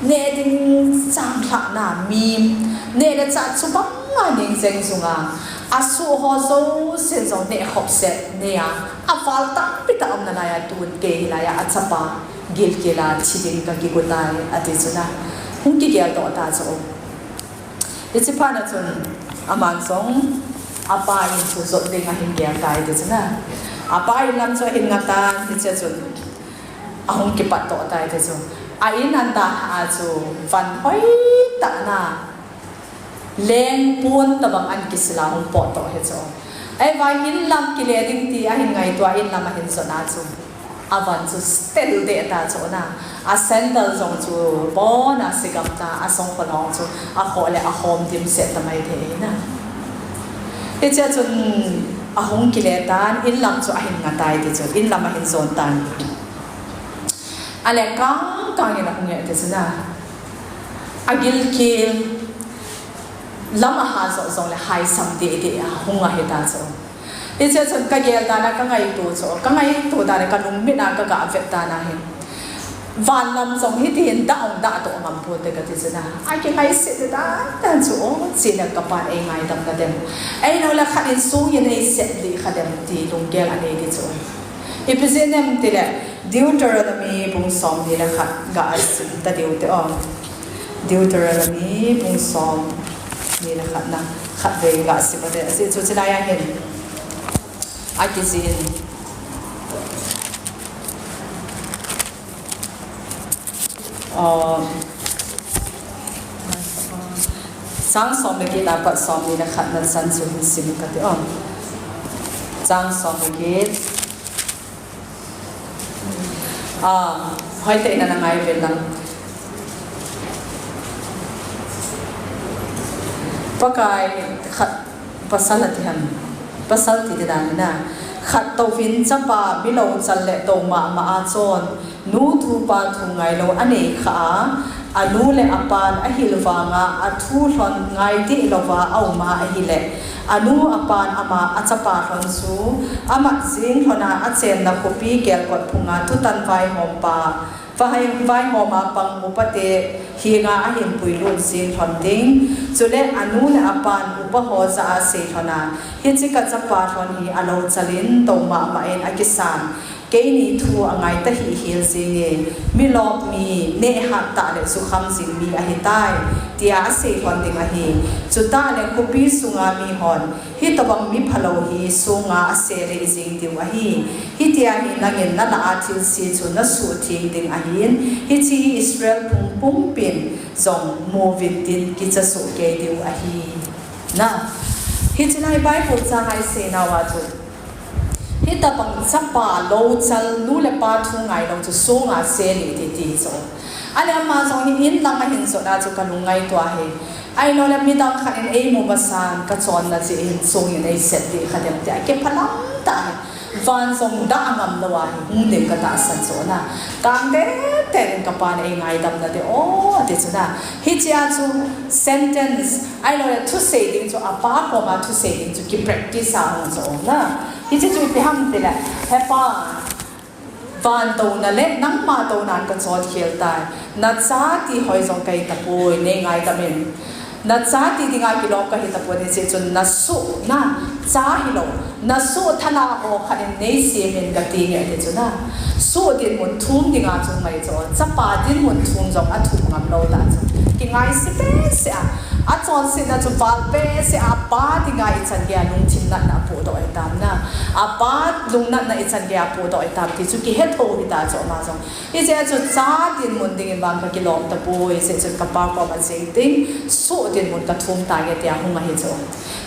neh ding changlhahna, mi neh le chah chu banga ning jeng jung a, asoh ho jousen jong neh khop set nei a, aval tampi tah umna lai a, tun kei hilai a, achapa gilkel a thi ding kakigo tai, ati chu na. Hung kigel doh ta chu. Hiche phat a chun, aman jong apa in chu jot ding ahin gel tai ti chu na. Apa in lam chu ahin nga tan, hiche chun ahung kipat doh tai ti chu. A in an dan a chu van hoi tah na, lengpon tabang an kisil a hung potdoh hi chu. Ahivang in lam kile ding ti ahin ngaito a, in lam ahin jot a chu, avan chu stel deh ta chu na. A sandal jong chu bon a sigam ta, asongkholong chu akhoh le ahom dimset ta maithei na. Hiche chun ahung kile tan, in lam chu ahin nga tai ti chu, in lam ahin jon tan. Ale kang kang in ahung e ti chu na. Agilkel, lam aha joh jongle haisam deh deh a hung ahi ta chu. Hiche chun kagel dan a, kangaito chu, kangaito dan a, kalungmit a kaga vet dan a hin, van lam jong hitihin dah ong dah toh ngam ponte kati chu na. Akingaiset dan dan chu, o, chule kapan eingaidam nadem, einu le khat in song in eiset lih kha dem ti lunggel anei ti chu. Ipi jeh inem tile, Deuteronomy bung somni le khat ga sim ta diu te o. Deuteronomy bung somni le khat na, khatvei ga sim ate. Ajeh chu chulai a hin akijih in, ah, chang som le get a pat somni le khat na chan chu hin sim kate o. Chang som le get. Ah, hoitah in ana ngai vel lang. Pakai khat, pasal ati ham. Pasal ti dan na. Khat touvin chapa milouchal le tou mama a chon, nu thu pa thu ngailou anei kha a, anu le apan ahil vanga athu lhon ngai deh louva aum a ahile, anu apan ama achapa lhon chu amat jing lhon a, achenna khopi kelkot phunga thutan vaihom pa, vai, vaihom a pang upate henga ahin puilut jing lhon ding. Chule anu le apan upa ho jah a sei lhon a, hiche kachapa lhon hi alouchal in tou mama in akisan. Keini thu angai tahih hel jenge, milom mi, neh hat tah le jukham jing mi ahitai, tia asei lhon ding ahi. Chutah le khopi sunga mihon hitobang miphalou hi songa ase lei jing diu ahi. Hitia hi nangin nalah a thilse chu nasuhtheng ding ahin, hiche hi Israel phung pumpin jong mu uvin tin kicha soh kei diu ahi. Na, hiche lai Bible chang a isei nauva chu, hitobang chapa louchal, nu le pa thu ngailou chu songa ase lei ti ti chu. Ale ama jong hi in lang ahin jot a chu kalung ngaito ahi. Ahilouleh midang khat in eimu masan kachonna cheh hin song in eiset ding kha dem tia kiphalam tah hi. Van jong dah ngam lou a hi hung ding katahsan chu na. Kang tete in kapan eingaidam nate o ati chu na. Hichea chu sentence, ahilouleh thusei ding chu apa koma thusei ding chu kipractice a hung chu na. Hiche chu ipi ham tile, He Pa, van touna le nangma tounan kachon khel tai. Nachate hoi jong kahi tapoi, neingaidam in. Nachate dinga kilom kahi tapon, hiche chun nasoh na, cha hilou, nasoh thala ho khat in neisem in kati nge ati chu na. Soh dinmun thum dinga chu ngai chu, chapa dinmun thum jong athum ngam lou tah chu. Kingaise behseh a, achonsetna chu val behseh a, apa dinga ichan geiya lungthim natna apohdoh hitam na. Apa lungnatna ichan geiya apohdoh hitam ti chu kihetho hita chu ama jong. Hichea chu cha dinmun dingin vang kakilom tapoi, hiche chun kapa koma cheng ding, soh dinmun kathum tange tia hung ahi chu.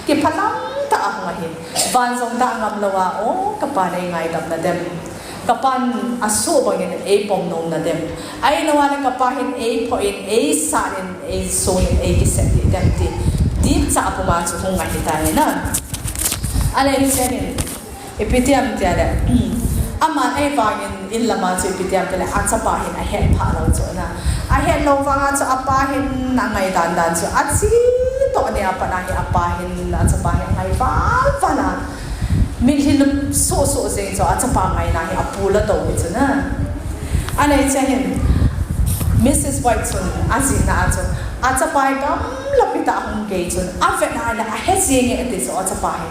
Kiphalam tah a hung ahi. Van jong dah ngam lou a, o kapan eingaidam nadem. Kapan asoh bangin eipom nom nadem. Ahilouleh kapa hin eiphoh in, eisan in, eisong in, eikiset dih dem ti. Dipcha puma chu hung ahitai na. Ahile hiche hin, ipi ti ham tile, aman ahivangin in lama chu ipi ti ham tile, achapa hin ahet phah lou chu na. Ahet lou vanga chu apa hin angaidan dan chu, ache toh nia pat a hi apa hin achapa hi angai val val a. Mitlhi lup soh soh jeng chu achapa ngaina hi apula tou hi chu na. Ahile hiche hin, Missus White chun ajihna a chu, achapa hi gamlapitah a hung gei chun, avet na le ahe jenge ati chu achapa hi.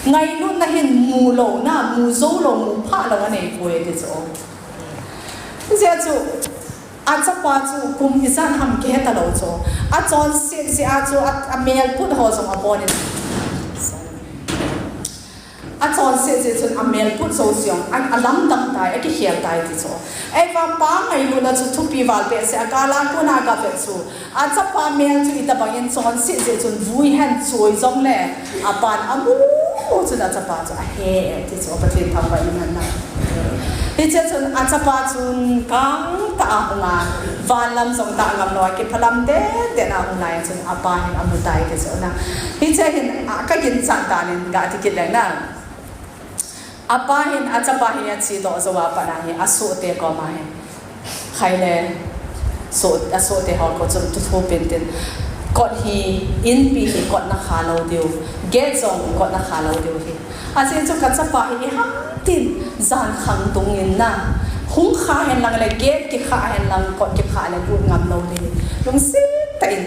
Ngailutna hin mu lou na, mu jou lou, mu phah lou anei poi ati chu. Hijeh chu, achapa chu kum ijat ham kihe talou chu. Achonset jeh a chu a, amelput ho jong abonin. Achonset jeh chun amelput jouse jong a, alamdang tai, akikhel tai ti chu. Ahivang pa ngailutna chu thupi val behseh a, gala kona gavet chu. Achapa mel chu itobangin chonset jeh chun vui hen choi jongle, apan amu chun achapa chu ahe ti chu, Pathen thangvah in umhen lang. Hiche chun achapa chun kangtah a hunga, van lam jong dah ngam lou a, kiphalam tete na hung lai chun apa hin amu tai ti chu na. Hiche hin, a, kaginchat dan in gati kit leng na. Apa hin achapa hi achedoh jou a pat a hi asohte koma hi, khaile, soh, asohte ho koma chun thu thopin tin, kot hi, inpi hi kot nakha lou diu, gate jong kot nakha lou diu hi. Ajeh chu kachapa hi iham tin jan khangtung in na, hung kha hen lang le gate kikha hen lang kot kikha le lut ngam lou ding, lungset tah in.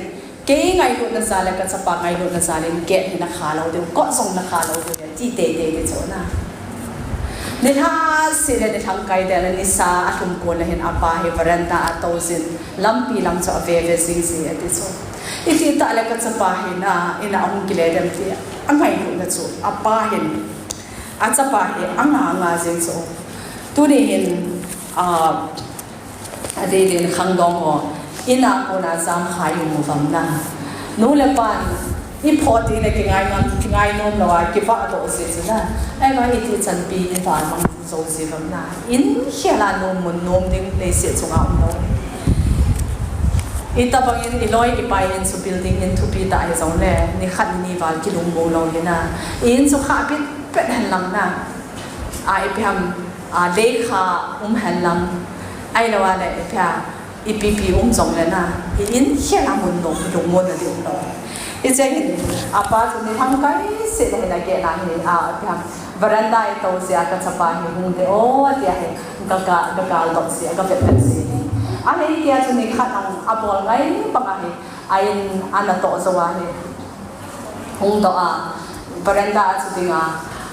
Kei ngailutna jal le kachapa ngailutna jal in gate hi nakha lou diu, kot jong nakha lou diu, ti teitei ti chu na. Nilhah seh le nilhang kai tah le nisa alhum kon le hin apa hi veranda a atoujin, lampi lam chu ave ve jing ji ati chu. Iti tah le kachapa hi na, in a ahung kile dem ti angailutna chu, apa hin, achapa hi anga anga jing chu. Tuni hin, a, adei dei in khangdong ho, in a kona jamkhai um uvam na. Nu le pan, iphoh teng le kingai ngam, kingai nom lou a, kivah doh ji chu na. Ahivang iti chanpi in vahmang jou ji uvam na. In khel a nom mun nom ding leiset chunga um lou. Itobangin iloi ipai in chu building in thupi tah hijongle, nikhat nini val kilungmong lou hi na. In chu khah pet pet hen lang na. A, ipi ham, a, leikha um hen lang. Ahilou a le, ipi a, ipi pi um jongle na, i in khel a mun nom, lungmonna ding um lou. Hiche hin, apa chu nilhang kai seh le hin agate na hi, a, ipi ham, veranda a itou jeh a kachapa hi hung te o, tia hi, ga, ga, ga gal doh jeh a, ga vet vet jeh hi. Ahile hitia chu nikhat ang abol ngai bang a hi, a in ana toh jou a hi. Hung doh a, veranda a chu ding a,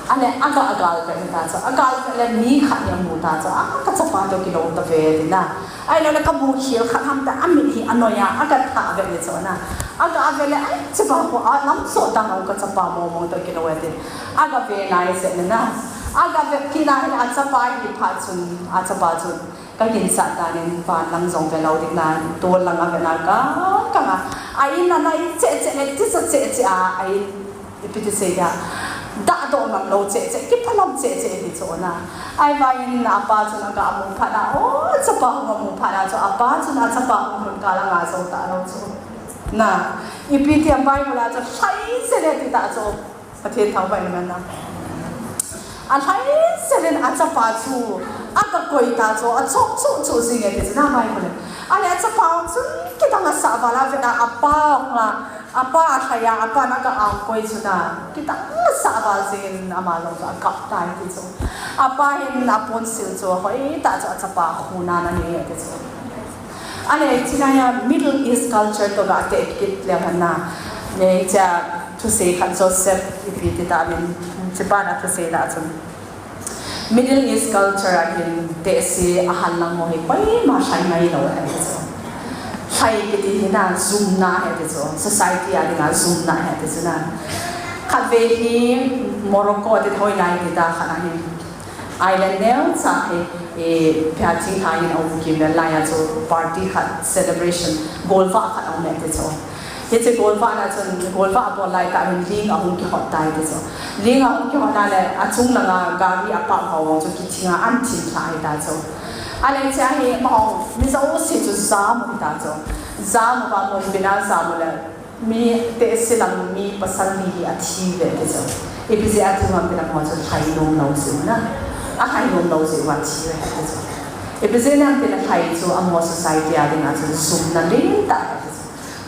ahile aga, agal vet ta chu, agal vet le mi khat in amu ta chu, a, kachapa toh kilou tave ti na. Ahilou le kamu khel khat ham tia amit hi anoi a, aga thah vet le chu na. Aga vet le, ai, chapa ho, a, lam so ta ho kachapa mong mong toh kilou e ti. Aga ve nai jeh le na. Aga vet kit na hile achapa hi phat chun, achapa chun. Kaginchat dan in van lang jong ve lou ding na, tol lang avet na kang kang a. A in ana in cheh cheh le, tisa cheh cheh a, a in ipi ti sei dia. Dah doh ngam lou cheh cheh, kiphalam cheh cheh hi chu na. Ahivangin apa chun aga mu phat na, o, chapa hung amu phat na chu, apa chun achapa hung lhun kah a anga jou ta lou chu. Na, ipi ti ham Bible a chu lhai jeng e ti ta chu. Pathen thangvah in na. Alhai jeng in achapa chu, agakoi ta chu, achop chu chu jing e ti chu na Bible in. Ale achapa chu kidang asah val a vena apa nga, apa alhai a, apa na ka angkoi chu na. Kidang asah val jeng in ama jong chu akap tai ti chu. Apa hin aponsil chu, hoi ta chu achapa khu na na ni e ti chu. Ale, chilai a Middle East culture toh ga te kit le hana. Nei cha thusei khat Joseph ipi ti ta min, chipa na thusei da chun. Middle East culture a hin tehse ahal lang ho hi koima lhai ngai lou ahi ti chu. Lhai kiti hi na jumna ahi ti chu. Society a dinga jumna ahi ti chu na. Khatvei hi Morocco ti hoi lai ti ta khat ahi. Island neocha hi, eh, pia ching thang in a um kim le lai a chu party khat celebration, golvah khat a um e ti chu. Hiche golvah na chun, golvah a bol lai tah in ling ahung kihot tai ti chu. Ling ahung kihot na le, achung langa gari a park ho chu kithing a an thim lha hi ta chu. Ale cha hi amaho, mi jouse chu jam u hi ta chu. Jam uva mun pina jam u le, Mi tehse lang mi pasal ni hi athi uve ti chu. Ipi jeh a thi u ham ti le amaho chu lhai nom lou jeh u na. Alhai nom lou jeh uva thi uve ti chu. Ipi jeh a ham ti le lhai chu amaho society a dinga chu jumna lentah ahi ti chu.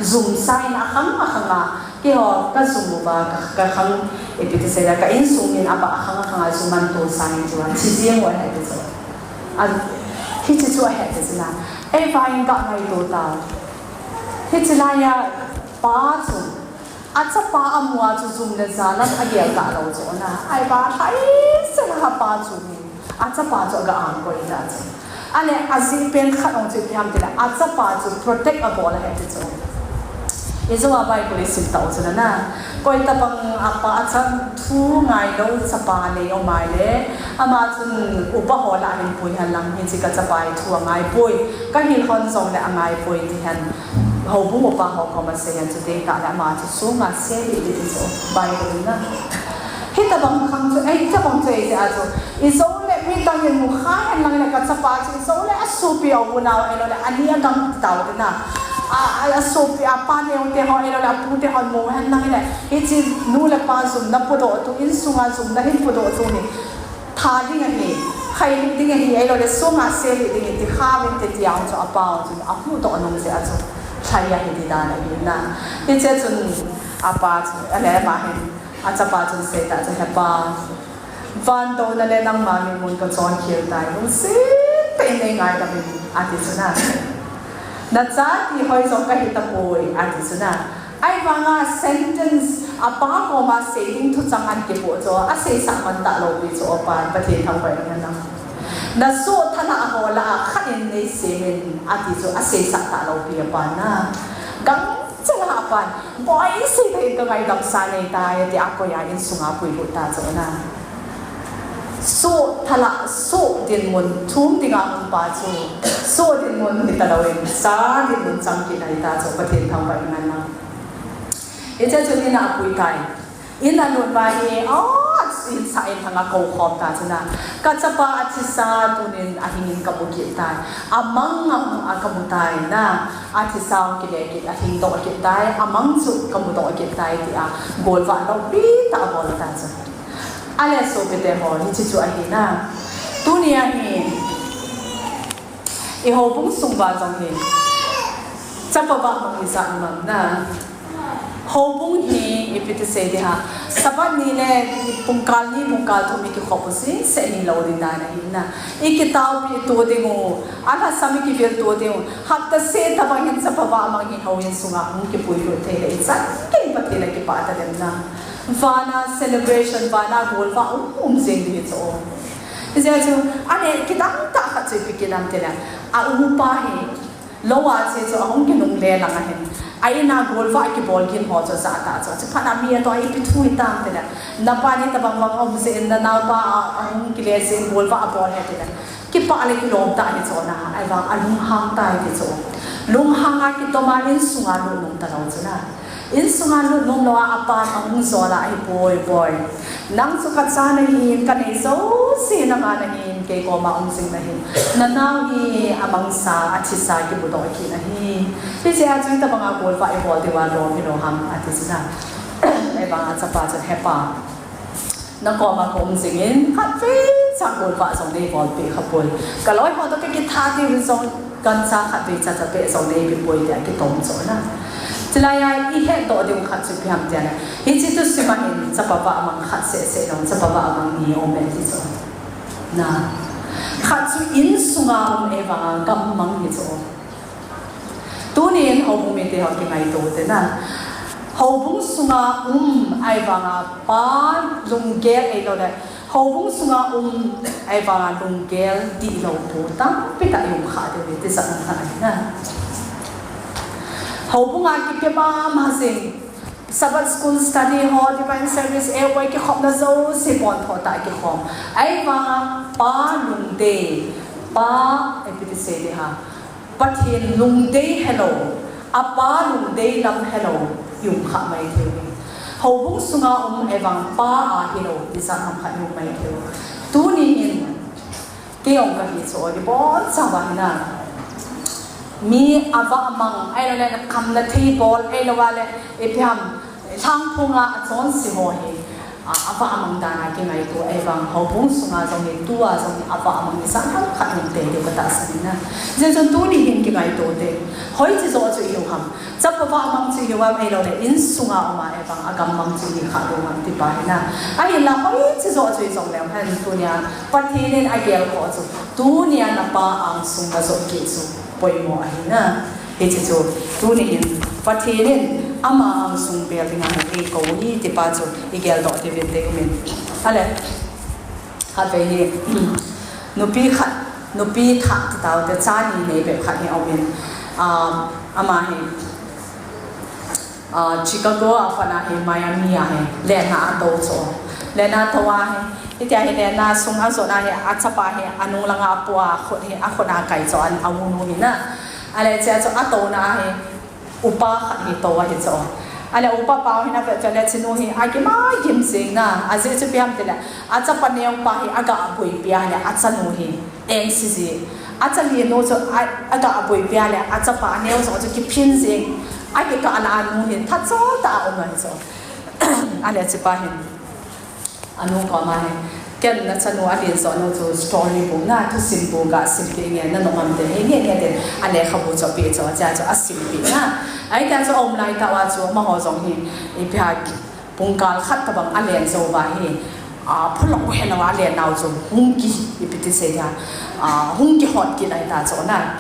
Jumsa in akhang akhang a, keiho kajum uva ka, kakhang, ipi ti sei la, ka insung in abah akhang akhang a jum an tosa in chu athi jeng u ahi ti chu. A, hiche chu ahi ti chu na. Eivang in ka ngaito tau. Hiche lai a Pa chu, achapa amu a chu jum le ja lam agel ta lou chu na. Ahivang lhai jeng a pa chu hi, achapa chu aga angkoi ta chu. Ale ajeh pen khat jong chu ipi ham ti le, achapa chu protect abol ahi ti chu. Ijou a Bible isim tau chu na na. Koi tabang apa achang thu ngai lou chapa nei um a le, ama chun upa ho lah a hin pui hen lang hiche ka chapa hi thu angai poi. Ka hil hon jong le angai poi ti hen. Houbung upa ho koma sei hen chu te tah le ama chu sunga se lih lih ti chu Bible in na. Hitabang khang chu, eh, hitabang chu eijeh a chu. Ijou le mi dang in mu kha hen lang le ka chapa chu ijou le asopi a unau ahilou le ani agam tau te na. A, a, asopi apa neo te ho ahilou le apu te hon mu hen lang le. Hiche nu le pa jumna podoh tu, insunga jumna hin podoh tu hi. Tha ding ahi, khai ding ahi, ahilou le sunga se lih ding ahi ti kha vin te ti a chu apa chu ahuhdoh nung jeh a chu lhai ahi ti dan ahi na. Hiche chun apa chu, ale ama hin, achapa chun sei ta chu, He Pa, van douna le nangma mitmun ka chon khel tai, lungset tah in nei ngaidam in, ati chu na. Na cha ti hoi jong kahi tapoi, ati chu na. Ahivanga sentence, apa koma sei ding thuchang an kipoh chu, aseisah man talou pi chu, O Pa, Pathen thangvah in na. Na soh thalah ho lah a khat in nei sem in, ati chu, aseisah talou pi a Pa na. Gangchel a apan, boiseh tah in ka ngaidam sa nei tai, ati a koi a insunga puilut ta chu na. Soh thalah, soh dinmun, thum dinga um pa chu, soh dinmun hita lou in, cha dinmun chang kit ahi ta chu, Pathen thangvah in na. Hiche chun in a apui tai. In a lut uva hi, a, in sa in thang a kou khom ta chu na. Ka chapa athisa tunin ahing in ka mu kit tai. Amang a, a ka mu tai na. Athisa hung kile kit, ahing doh kit tai. Amang chu ka mu doh kit tai ti a. Golvah loupi tah abol ta chu. Ale sopite ho, hiche chu ahi na. Tuni a hi. I houbung sung uva jong hi. Chapa vah mang ijat um am na. Houbung hi ipi ti sei ding ham. Sabbath ni le pungkal ni pungkal thum i kikhop u sese hilou ding dan ahi na. I kitaopi to ding u. Alhasam i kivil to ding u. Hapta seh tabang hin chapa vah mang hi houin sunga hung kipuilut thei le ichan gei Pathen a kipah tadem na. Vana celebration, vana golvah um um jeng ding hi chu. Hijeh chun, ane kidang tah khat chu ipi kit ham ti le, a upa hi, lou a che chu ahung kinungle lang ahin. A in a golvah kibol gin ho chu ajah tah chu. Chuphat a mi atoh a ipi thu hitam ti le, napa ni tabang bang um jeh in, nanaopa a, ahung kile jeh in golvah abol ahi ti le. Kipah le kilom tah ahi chu na, ahivang alunghang tai ti chu. Lunghang a kitom a insunga lut nung talou chu na. Insunga lut nom lou a, apa ahung jol a ahipoi, poi. Nang chu kacha nahin, kanei jouse nanga nahin, kei koma um jing nahin. Nanao hi amangsa, athisa kimudoh kit ahi. Hiche a chu itobanga golvah ibol diuva lom hilou ham, ati chu na. Ahivanga chapa chun, He pa, nakoma kaum jingin, khatvei cha golvah jong neibolpeh khapoi. Kaloi ho toh kakitha diu jong, gancha khatvei cha cha peh jong neipeh poi, tia kitom chu na. Chulai a ihetdoh diu khat chu ipi ham tia le, hiche thusim a hin chapa vahmang khat seh seh lou, chapa vahmang ni aume ti chu. Na. Khat chu insunga um ahivanga gammang hi chu. Tunin houbung mite ho kingaito te na. Houbung sunga um ahivanga pa lunggel eilou le, houbung sunga um ahivanga lunggel dihlou pu tampi tah i um kha diu hi tijat um kha ahi na. Houbunga kipe mama jing, Sabbath school study ho, divine service, eipoi, kikhopna jouse pontho tah kikhom. Ahivanga pa lungdei, pa ipi ti sei ding ham, Pathen lungdei helou, apa lungdei lam helou i um kha mai thei uve. Houbung sunga um ahivang pa a hilou tijat ham khat i um mai thei uve. Tuni hin kei jong kahi chu, ibonchauva hi na, mi avahmang ahilou le, kamna thei bol ahilou le, ipi ham, lhangphonga achonse ho hi, a, avahmang dan a kingaito ahivang, houbung sunga jong hi, tua jong hi, avahmang ijat ham khat i um tei diu katahsan ahi na. Hijeh chun tuni hin kingaito te, hoiche joh chu ihiu ham, chapa vahmang chu ihiu ham, ahilou le insunga um ahivang agammang chu ihi kha diu ham ti pa hi na. Ahinla hoiche joh chu ihi jongleu hen, tunia Pathen in agelkhoh chu, tunia napa angsung najot kit chu poimo ahi na. Hiche chu, tuni hin Pathen in ama angsung bel dinga eikou hi ti pa chu igeldoh diuvin deium in. Ale, khatvei hi, nupi khat, nupi thah ti taute, cha ni nei bep khat hi aumin, ah, ama hi, ah, Chicago a pat a hi Miami a hi lenna atou chu. Lenna atou a hi, hitia hi lenna sung ajot a hi, achapa hi anung langa apoh a, akhut hi, akhut a kai chu, a, aunu hi na. Ale chea chu atouna a hi, upa khat hi tou ahi chu. Ale upa pa hin avet chu, ale chinu hi agim agim jeng na, ajeh chu ipi ham tile, achapa neopa hi aga boipi a le, achanu hi engse ji. Acha linu chu a, aga boipi a le, achapa aneo jong chu kiphin jeng. Akikah la anu hi thachol tah a um ahi chu. Ale chepa hin anu koma hi, ken nachanu alen joh nu chu story book na, thusim book ga simpeh nge, nanom am te, henge nge te, alekhabu chu apeh chu, achea chu asimpeh na. Ahitia chu aum lai tah uva chu amaho jong hi, ipi ham, pungkal khat tobang alen jou uva hi, a, phulou helou a alen nau chu hung ki, ipi ti sei dia, a, hung kihot kit ahita chu na.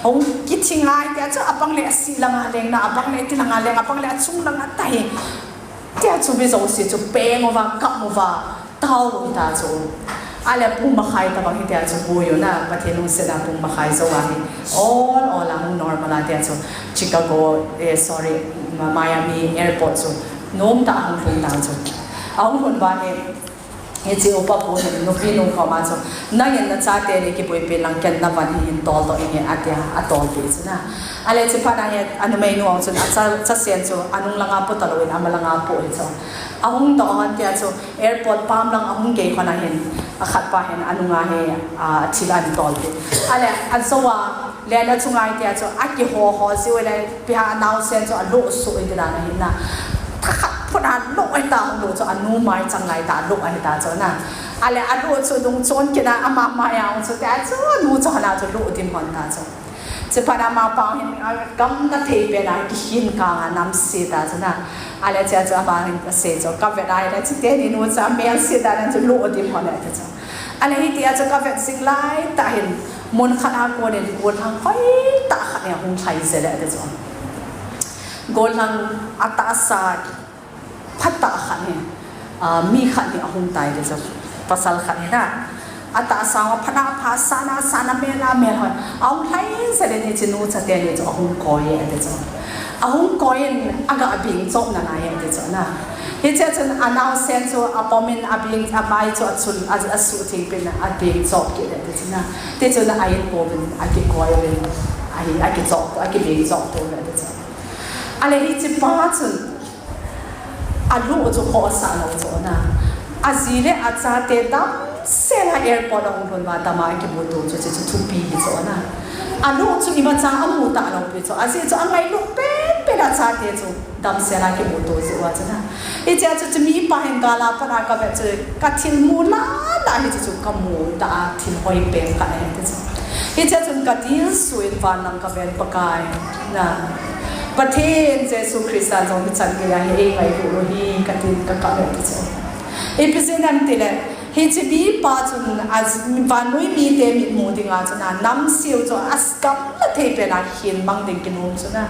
Hung kithing ahita chu, abang le asi langa leng na, abang le iti langa leng, abang le achung langa tah hi. Tia chu mi jouse chu peng uva, kap uva, tao u hita chu. Ale pung makhai tobang hitia chu boi u na, Pathen lungset a pung makhai jou ahi. Ol ol a hung normal a tia chu Chicago, eh, sorry, Ma-, Miami airport chu nomtah a hung lhung ta chu. Ahung lhun uva hi, hiche upa pu hin nupi nu koma chu, nangin nachate ni kiboipi lang, ken navan hi hin toldoh inge, atia, atolpeh chu na. Ale chephat a hi anumeinu jong chun acha, chasen chu anung langa pu talou in, ama langa apoh hi chu. Ahung doh hon tia chu, airport pam lang ahung gei hon a hin, akhatpa hin anunga hi, a, thil ahin tolpeh. Ale, ajou a, lenna chunga hitia chu akiho ho jiu le, ipi ham, anaosen chu aloh soh hiti dan ahi na. Thakhat phut a loh hita, hung loh chu anu mai chang lai tah a loh ahita chu na. Ale aloh chu adung chon kit a, ama mai a hung chu tia chu anu chu hon a chu loh dim hon ta chu. Chephat a amapa hin, a, gamna thei pen a kikhin kang a namse ta chu na. Ale chea chu ama hin asei chu, kavet a hile chuteni nu chu amelse dan a chu loh dim hon e ati chu. Ale hitia chu kavet jing lai tah hin, mun khat a konin gollhang hoitah khat hi ahung lhai jel e ati chu. Gollhang atahsa phatah khat hi, a, mi khat hi ahung tai ati chu. Pasal khat hi na. Atahsa phat a pha, san a san, amel a mel hoi. Ahung lhai jel in hiche nu chateni chu ahung koi e ati chu. Ahung koi in aga beng chop nalai e ati chu na. Hichea chun anaosen chu apom in abeng, amai chu achun, a, asuhtheng peh in abeng chop kit e ati chu na. Tichun a-in pouvin akikoi uvin, ahi, akichop, akibeng chop to uve ati chu. Ale hiche pa chun alu chu khoh asah lou chu na. Aji le achate damsel a airport a hung lhun uva dam a akimuto chu, chu chu thupi hi chu na. Alu chu imacha amu talou pi chu. Ajeh chu angailut penpen a achate chu damsel a kimuto jeh uva chu na. Hichea chu, chu mipa hin gal a pat a kavet chu kathil mu lala hiche chu kamu tah a thil hoi pen khat ahi ti chu. Hichea chun kadilsu in van lam kaven Pakai na. Pathen Jesu Christa jong hichan geiya hi eingailut u hi katin kakap e ti chu. Ipi jeh ham tile, hiche mipa chun a, vannoi mite mitmu dinga chu na, namseu chu agamla thei pen a hin mang ding kinom chu na.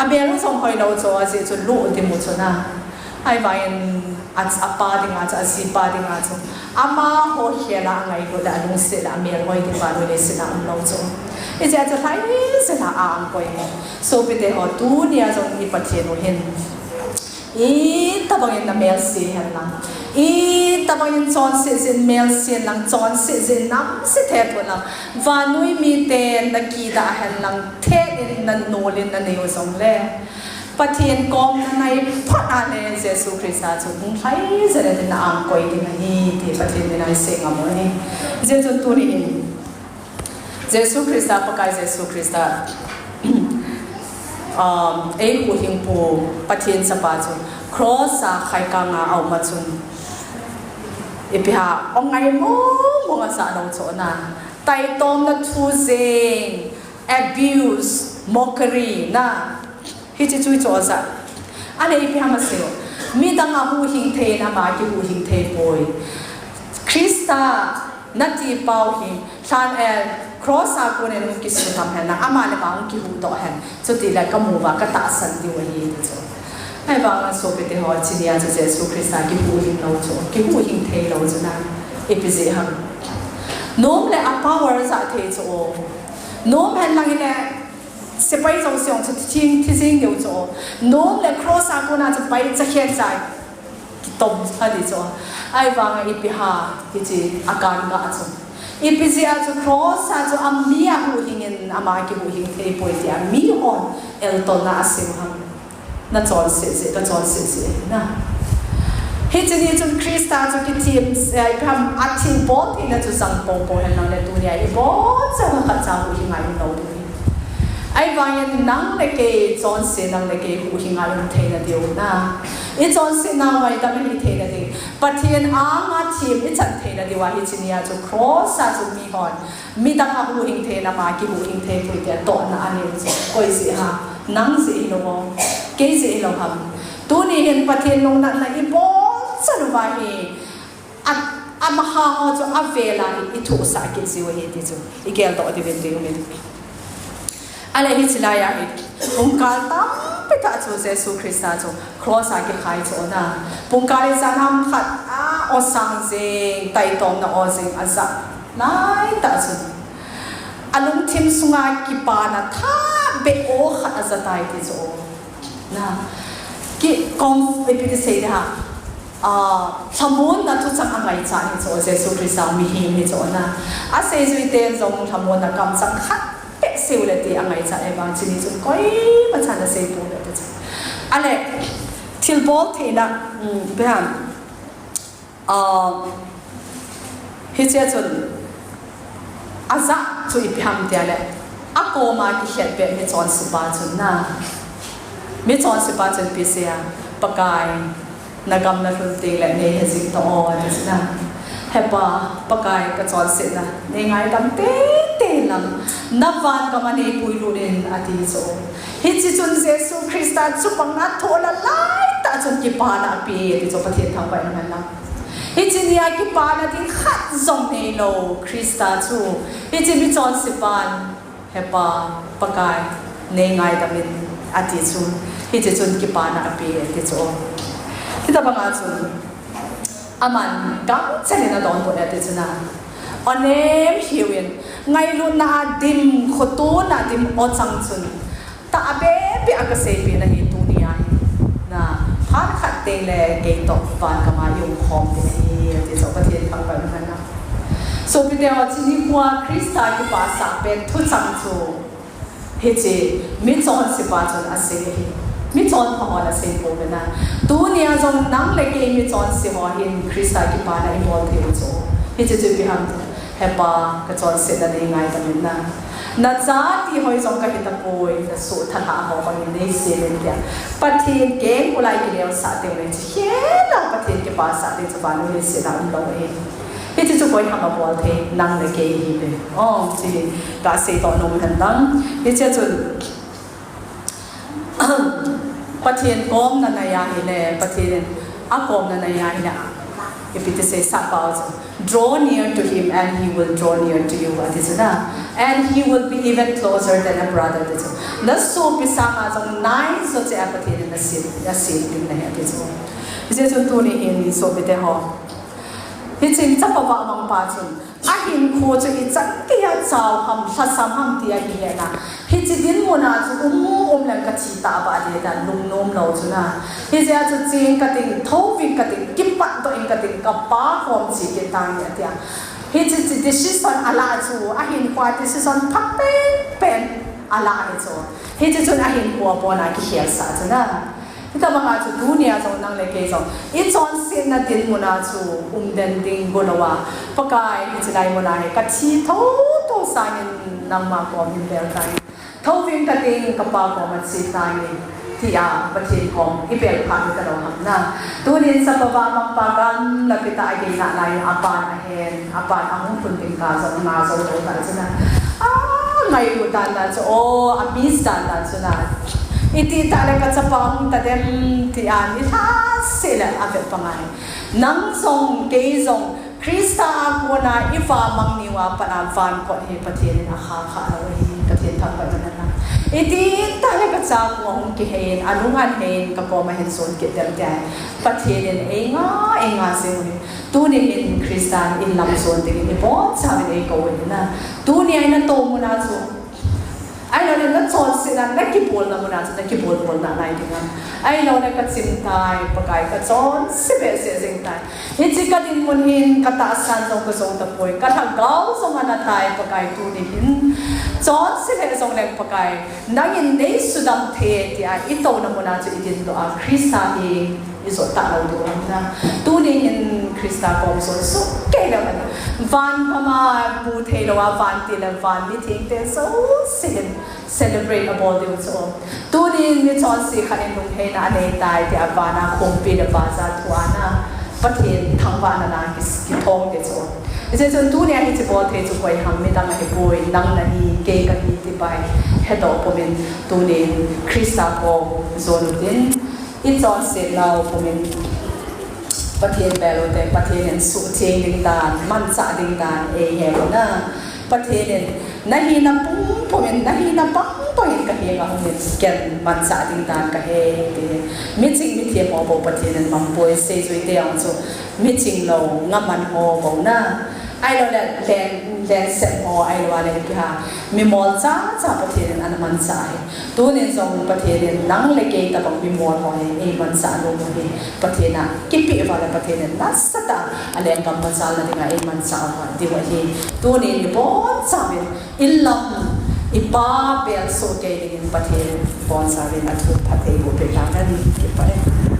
Amel u jong hoilou chu, ajeh chu lu dimu chu na. Ahivangin a, apa dinga chu, ajipa dinga chu, amaho khel a angailut le alungset le amel hoi ding vannoi leiset a umlou chu. Hijeh a chu lhaijin a angkoi. Sopite ho, tunia jong i Pathen u hin itobangin namelse hen lang, itobangin chonset jin melse hen lang, chonset jin namse thei pon lang, vannoi miten nakidah hen lang, thet in nanol in nanei u jongle, Pathen kom nanai phot a le Jesu Christa chu hung lhaijin a din na angkoi ding ahi ti Pathen mina isei ngam u ahi. Hijeh chun tuni in Jesu Christa, Pakai Jesu Christa, um, eihuhhingpu Pathen Chapa chu cross a khaikang a aum a chun, ipi ham, angai mong mong asah lou chu na. Taitomna thu jeng, abuse, mockery na. Hiche chu chu ajah. Ale ipi ham asei u. Midang ahuhhing thei in ama kihuhhing thei poi. Christa nati pau hi, lhan, eh, cross a kon in hung kisutham hen lang, ama le ama hung kihuhdoh hen. Chutile kamu uva katahsan diu ahi ti chu. Ahivanga sopite ho, tunia chu Jesu Christa kihuhhing lou chu, kihuhhing thei lou chu na. Ipi jeh ham. Nom le a power jah thei chu. Nom hen lang ile, sepai jouse jong chu thi jing, thi jing diu chu. Nom le cross a kon a chu pai cha khen cha kitom a ti chu. Ahivanga ipi ham, hiche akan gah chu. Ipi jeh a chu cross a chu ami ahuhhing in ama kihuhhing thei poi tia mihon eltolna asem ham. Nachonset jeh, kachonset jeh na. Hiche ni chun Christa chu kithem, eh, ipi ham, athilbol theina chu jang popo hen lang le tunia ibon chan khatcha huhhing a um lou ding ahi. Ahivangin nang le kei chonse, nang le kei huhhing a um theina diu na. Ichonsetnau ngaidam ahi theina ding, Pathen anga them ichan theina diu a hiche nia chu cross a chu mihon midang ahuhhing thei in ama kihuhhing thei poi tia tohna anei u chu. Koi jeh ham, nang jeh hilou ham, kei jeh hilou ham. Tuni hin Pathen lungnatna ibol chan uva hi, a, amaho chu avel a hi ithohsah kit jiu ahi ti chu igeldoh diuvin ti umin. Ale hiche laiya hi pungkal tampi tah chu Jesu Christa chu cross a kikhai chu na. Pungkal ijat ham khat a aw sang jeng, taitomna aw jeng ajah laitah chun, alungthim sunga kipana thahbeh aw khat aja tai ti chu. Na, kikom, ipi ti sei ding ham. Ah, lhamonna thuchang angaichat hi chu, Jesu Christa mihem hi chu na. Aseijui ten jong lhamonna kamchang khat beh seiu le ti angaichat e vang, hiche ni chun koima chan asei pouvin ti chu. Ale, thilbol theina, um, ipi ham, ah, hichea chun ajah chu ipi ham tile, akoma kikhetbeh michonsepa chun na. Michonsepa chun ipi asei a, Pakai, nagam nalhun tengle neihe jing ta o, ati chu na. He Pa, Pakai, kachonsetna neingaidam teitei lang, navangam a neipuilut in, ati chu. Hiche chun Jesu Christa chupang a athoh laitah chun kipana ape, ati chu, Pathen thangvah in um hen lang. Hiche nia kipana ding khat jong neilou Christa chu, hiche michonsepan, He Pa, Pakai, neingaidam in, ati chu, hiche chun kipana ape, ati chu. Hitobanga chun, aman gangchel in adonbut e, ati chu na. Anem hiuvin, ngailutna a dim, khotona dim aw chang chun, tahbeh beh a kaseipeh nahi tunia hi. Na, phat khat tengle keitoh vangam a ium khom ding ahi, ati chu, Pathen thangvah in um hen lang. Sopite ho, hiche nikhoa Christa kipasah pen thuchang chu Hiche, michonse pa chun asei hi. Michonpha hon asei pouvin a. Tunia jong nang le kei michonse ho hin Christa kipana ibol thei u chu. Hiche chu ipi ham ti. He Pa, kachonsetna nei ngai tamin na. Nachate hoi jong kahi tapoi, nasoh thalhah ho bangin nei sem in tia. Pathen kengkulai kileosah teng le chu. Hela Pathen kipasah teng chu vannoi leiset a umlou ahi. Hiche chu koi ham abol thei, nang le kei ihiuve. O, hiche hi kasei toh nom hen lang. Hiche chu Pathen komna nai ahile, Pathen in akomna nai ahile, ipi ti seisah pau chu. Draw near to him and he will draw near to you, ati chu na. And he will be even closer than a brother, ati chu. Nasopi sanga jong nai jo cheh a Pathen in naset, naset ding nahi, ati chu. Hiche chun tuni hin sopite ho. Hiche chapa vahmang pa chun ahinkho chu ichan geiya chao ham, lhasam ham ti ahi hena. Hiche dinmun a chu um, um leng kathi tah ba ding dan lungnom lou chu na. Hijeh a chu cheng kating, thouving kating, kipatdoh ing kating, kapa kom che kit tange atia. Hiche chu decision alah chu, ahinkho a decision phapen pen alah ahi chu. Hiche chun ahinkho a pona kikhelsah chu na. Hitabanga chu tunia jong nang le kei jong ichonsetna dinmun a chu umden ding golou a, Pakai, hiche lai muna hi kathi thouthou sangin nangma kom hin vel tange. Thouving kating, kapa koma che tange, tia Pathen kom ivel phah ding talou ham na. Tunin chapa vahmang pa gamla kitah a gei nalai apan ahen, apan ahung lhun ding kah jong ana jou lou tah chu na. Angailut dan dan chu, o, amiss dan dan chu na. Itih tah le kachapa hung tadem tia nilhah seh le avet bang ahi. Nang jong, kei jong, Christa a kona ivahmang niuva pat a van kot hi Pathen in akha kha lou ahi, Pathen thangvahna na. Itih tah le kachapa hung kiheiyin, alung ahin heiyin, kakoma hin jon kit dem tia. Pathen in einga, einga jing u hi. Tuni hin Christa in lam jon dingin ibonchauvin eikou u ahi na. Tunia ina tou muna chu. Ahilouleh nachonsetna, nakibolna muna chu, nakibolbolna lai dinga. Ahilouleh kachim tai, Pakai kachonse behseh jing tai. Hiche kadinmun hin katahsan jong kajou tapoi. Kalhagao jong ana tai, Pakai tuni hin. Chonse lheh jongleng Pakai. Nangin neisudam thei tia itouna muna chu idindoh a. Christa hi ijot talou diu ahi na. Tuni hin Christa kom jon soh kei leu hen. Van gam a bu thei louva, van ti le van mithengte jouse hin celebrate abol diu chu. Tunin michonse khat in lungheina anei tai tia van a khompi le baja thu a na Pathen thangvahna na ki, kithong ding chu. Hijeh chun tunia hiche bol thei chu koi ham, midang ahipoi, nang nahi, kei kahi ti pai, hedoh pumin tunin Christa kom jon utin, ichonset nau pumin Pathen vel ute, Pathen in suhtheng ding dan, manchah ding dan eihe u na. Pathen in nahina pumpum in, nahina bang bang in kahenga hungin ken manchah ding dan kahe, ti. Miching mithem ho bou Pathen in mangpoi, seijuite jong chu miching lou, ngaman ho bou na. Ahilouleh len, lensep ho, ahilou le ipi ham, mimol chacha Pathen in ana manchah ahi. Tunin jong Pathen in nang le kei tabang mimol ho hi eimanchah nom u hi. Pathen a kipeh uva le Pathen in nasatah a lenggam machalna dinga eimanchah uva diu ahi. Tunin ibonchauvin, ilam, ipa bel soh kei dingin Pathen in ibonchauvin athu phatthei boh peh tahen, kipah e.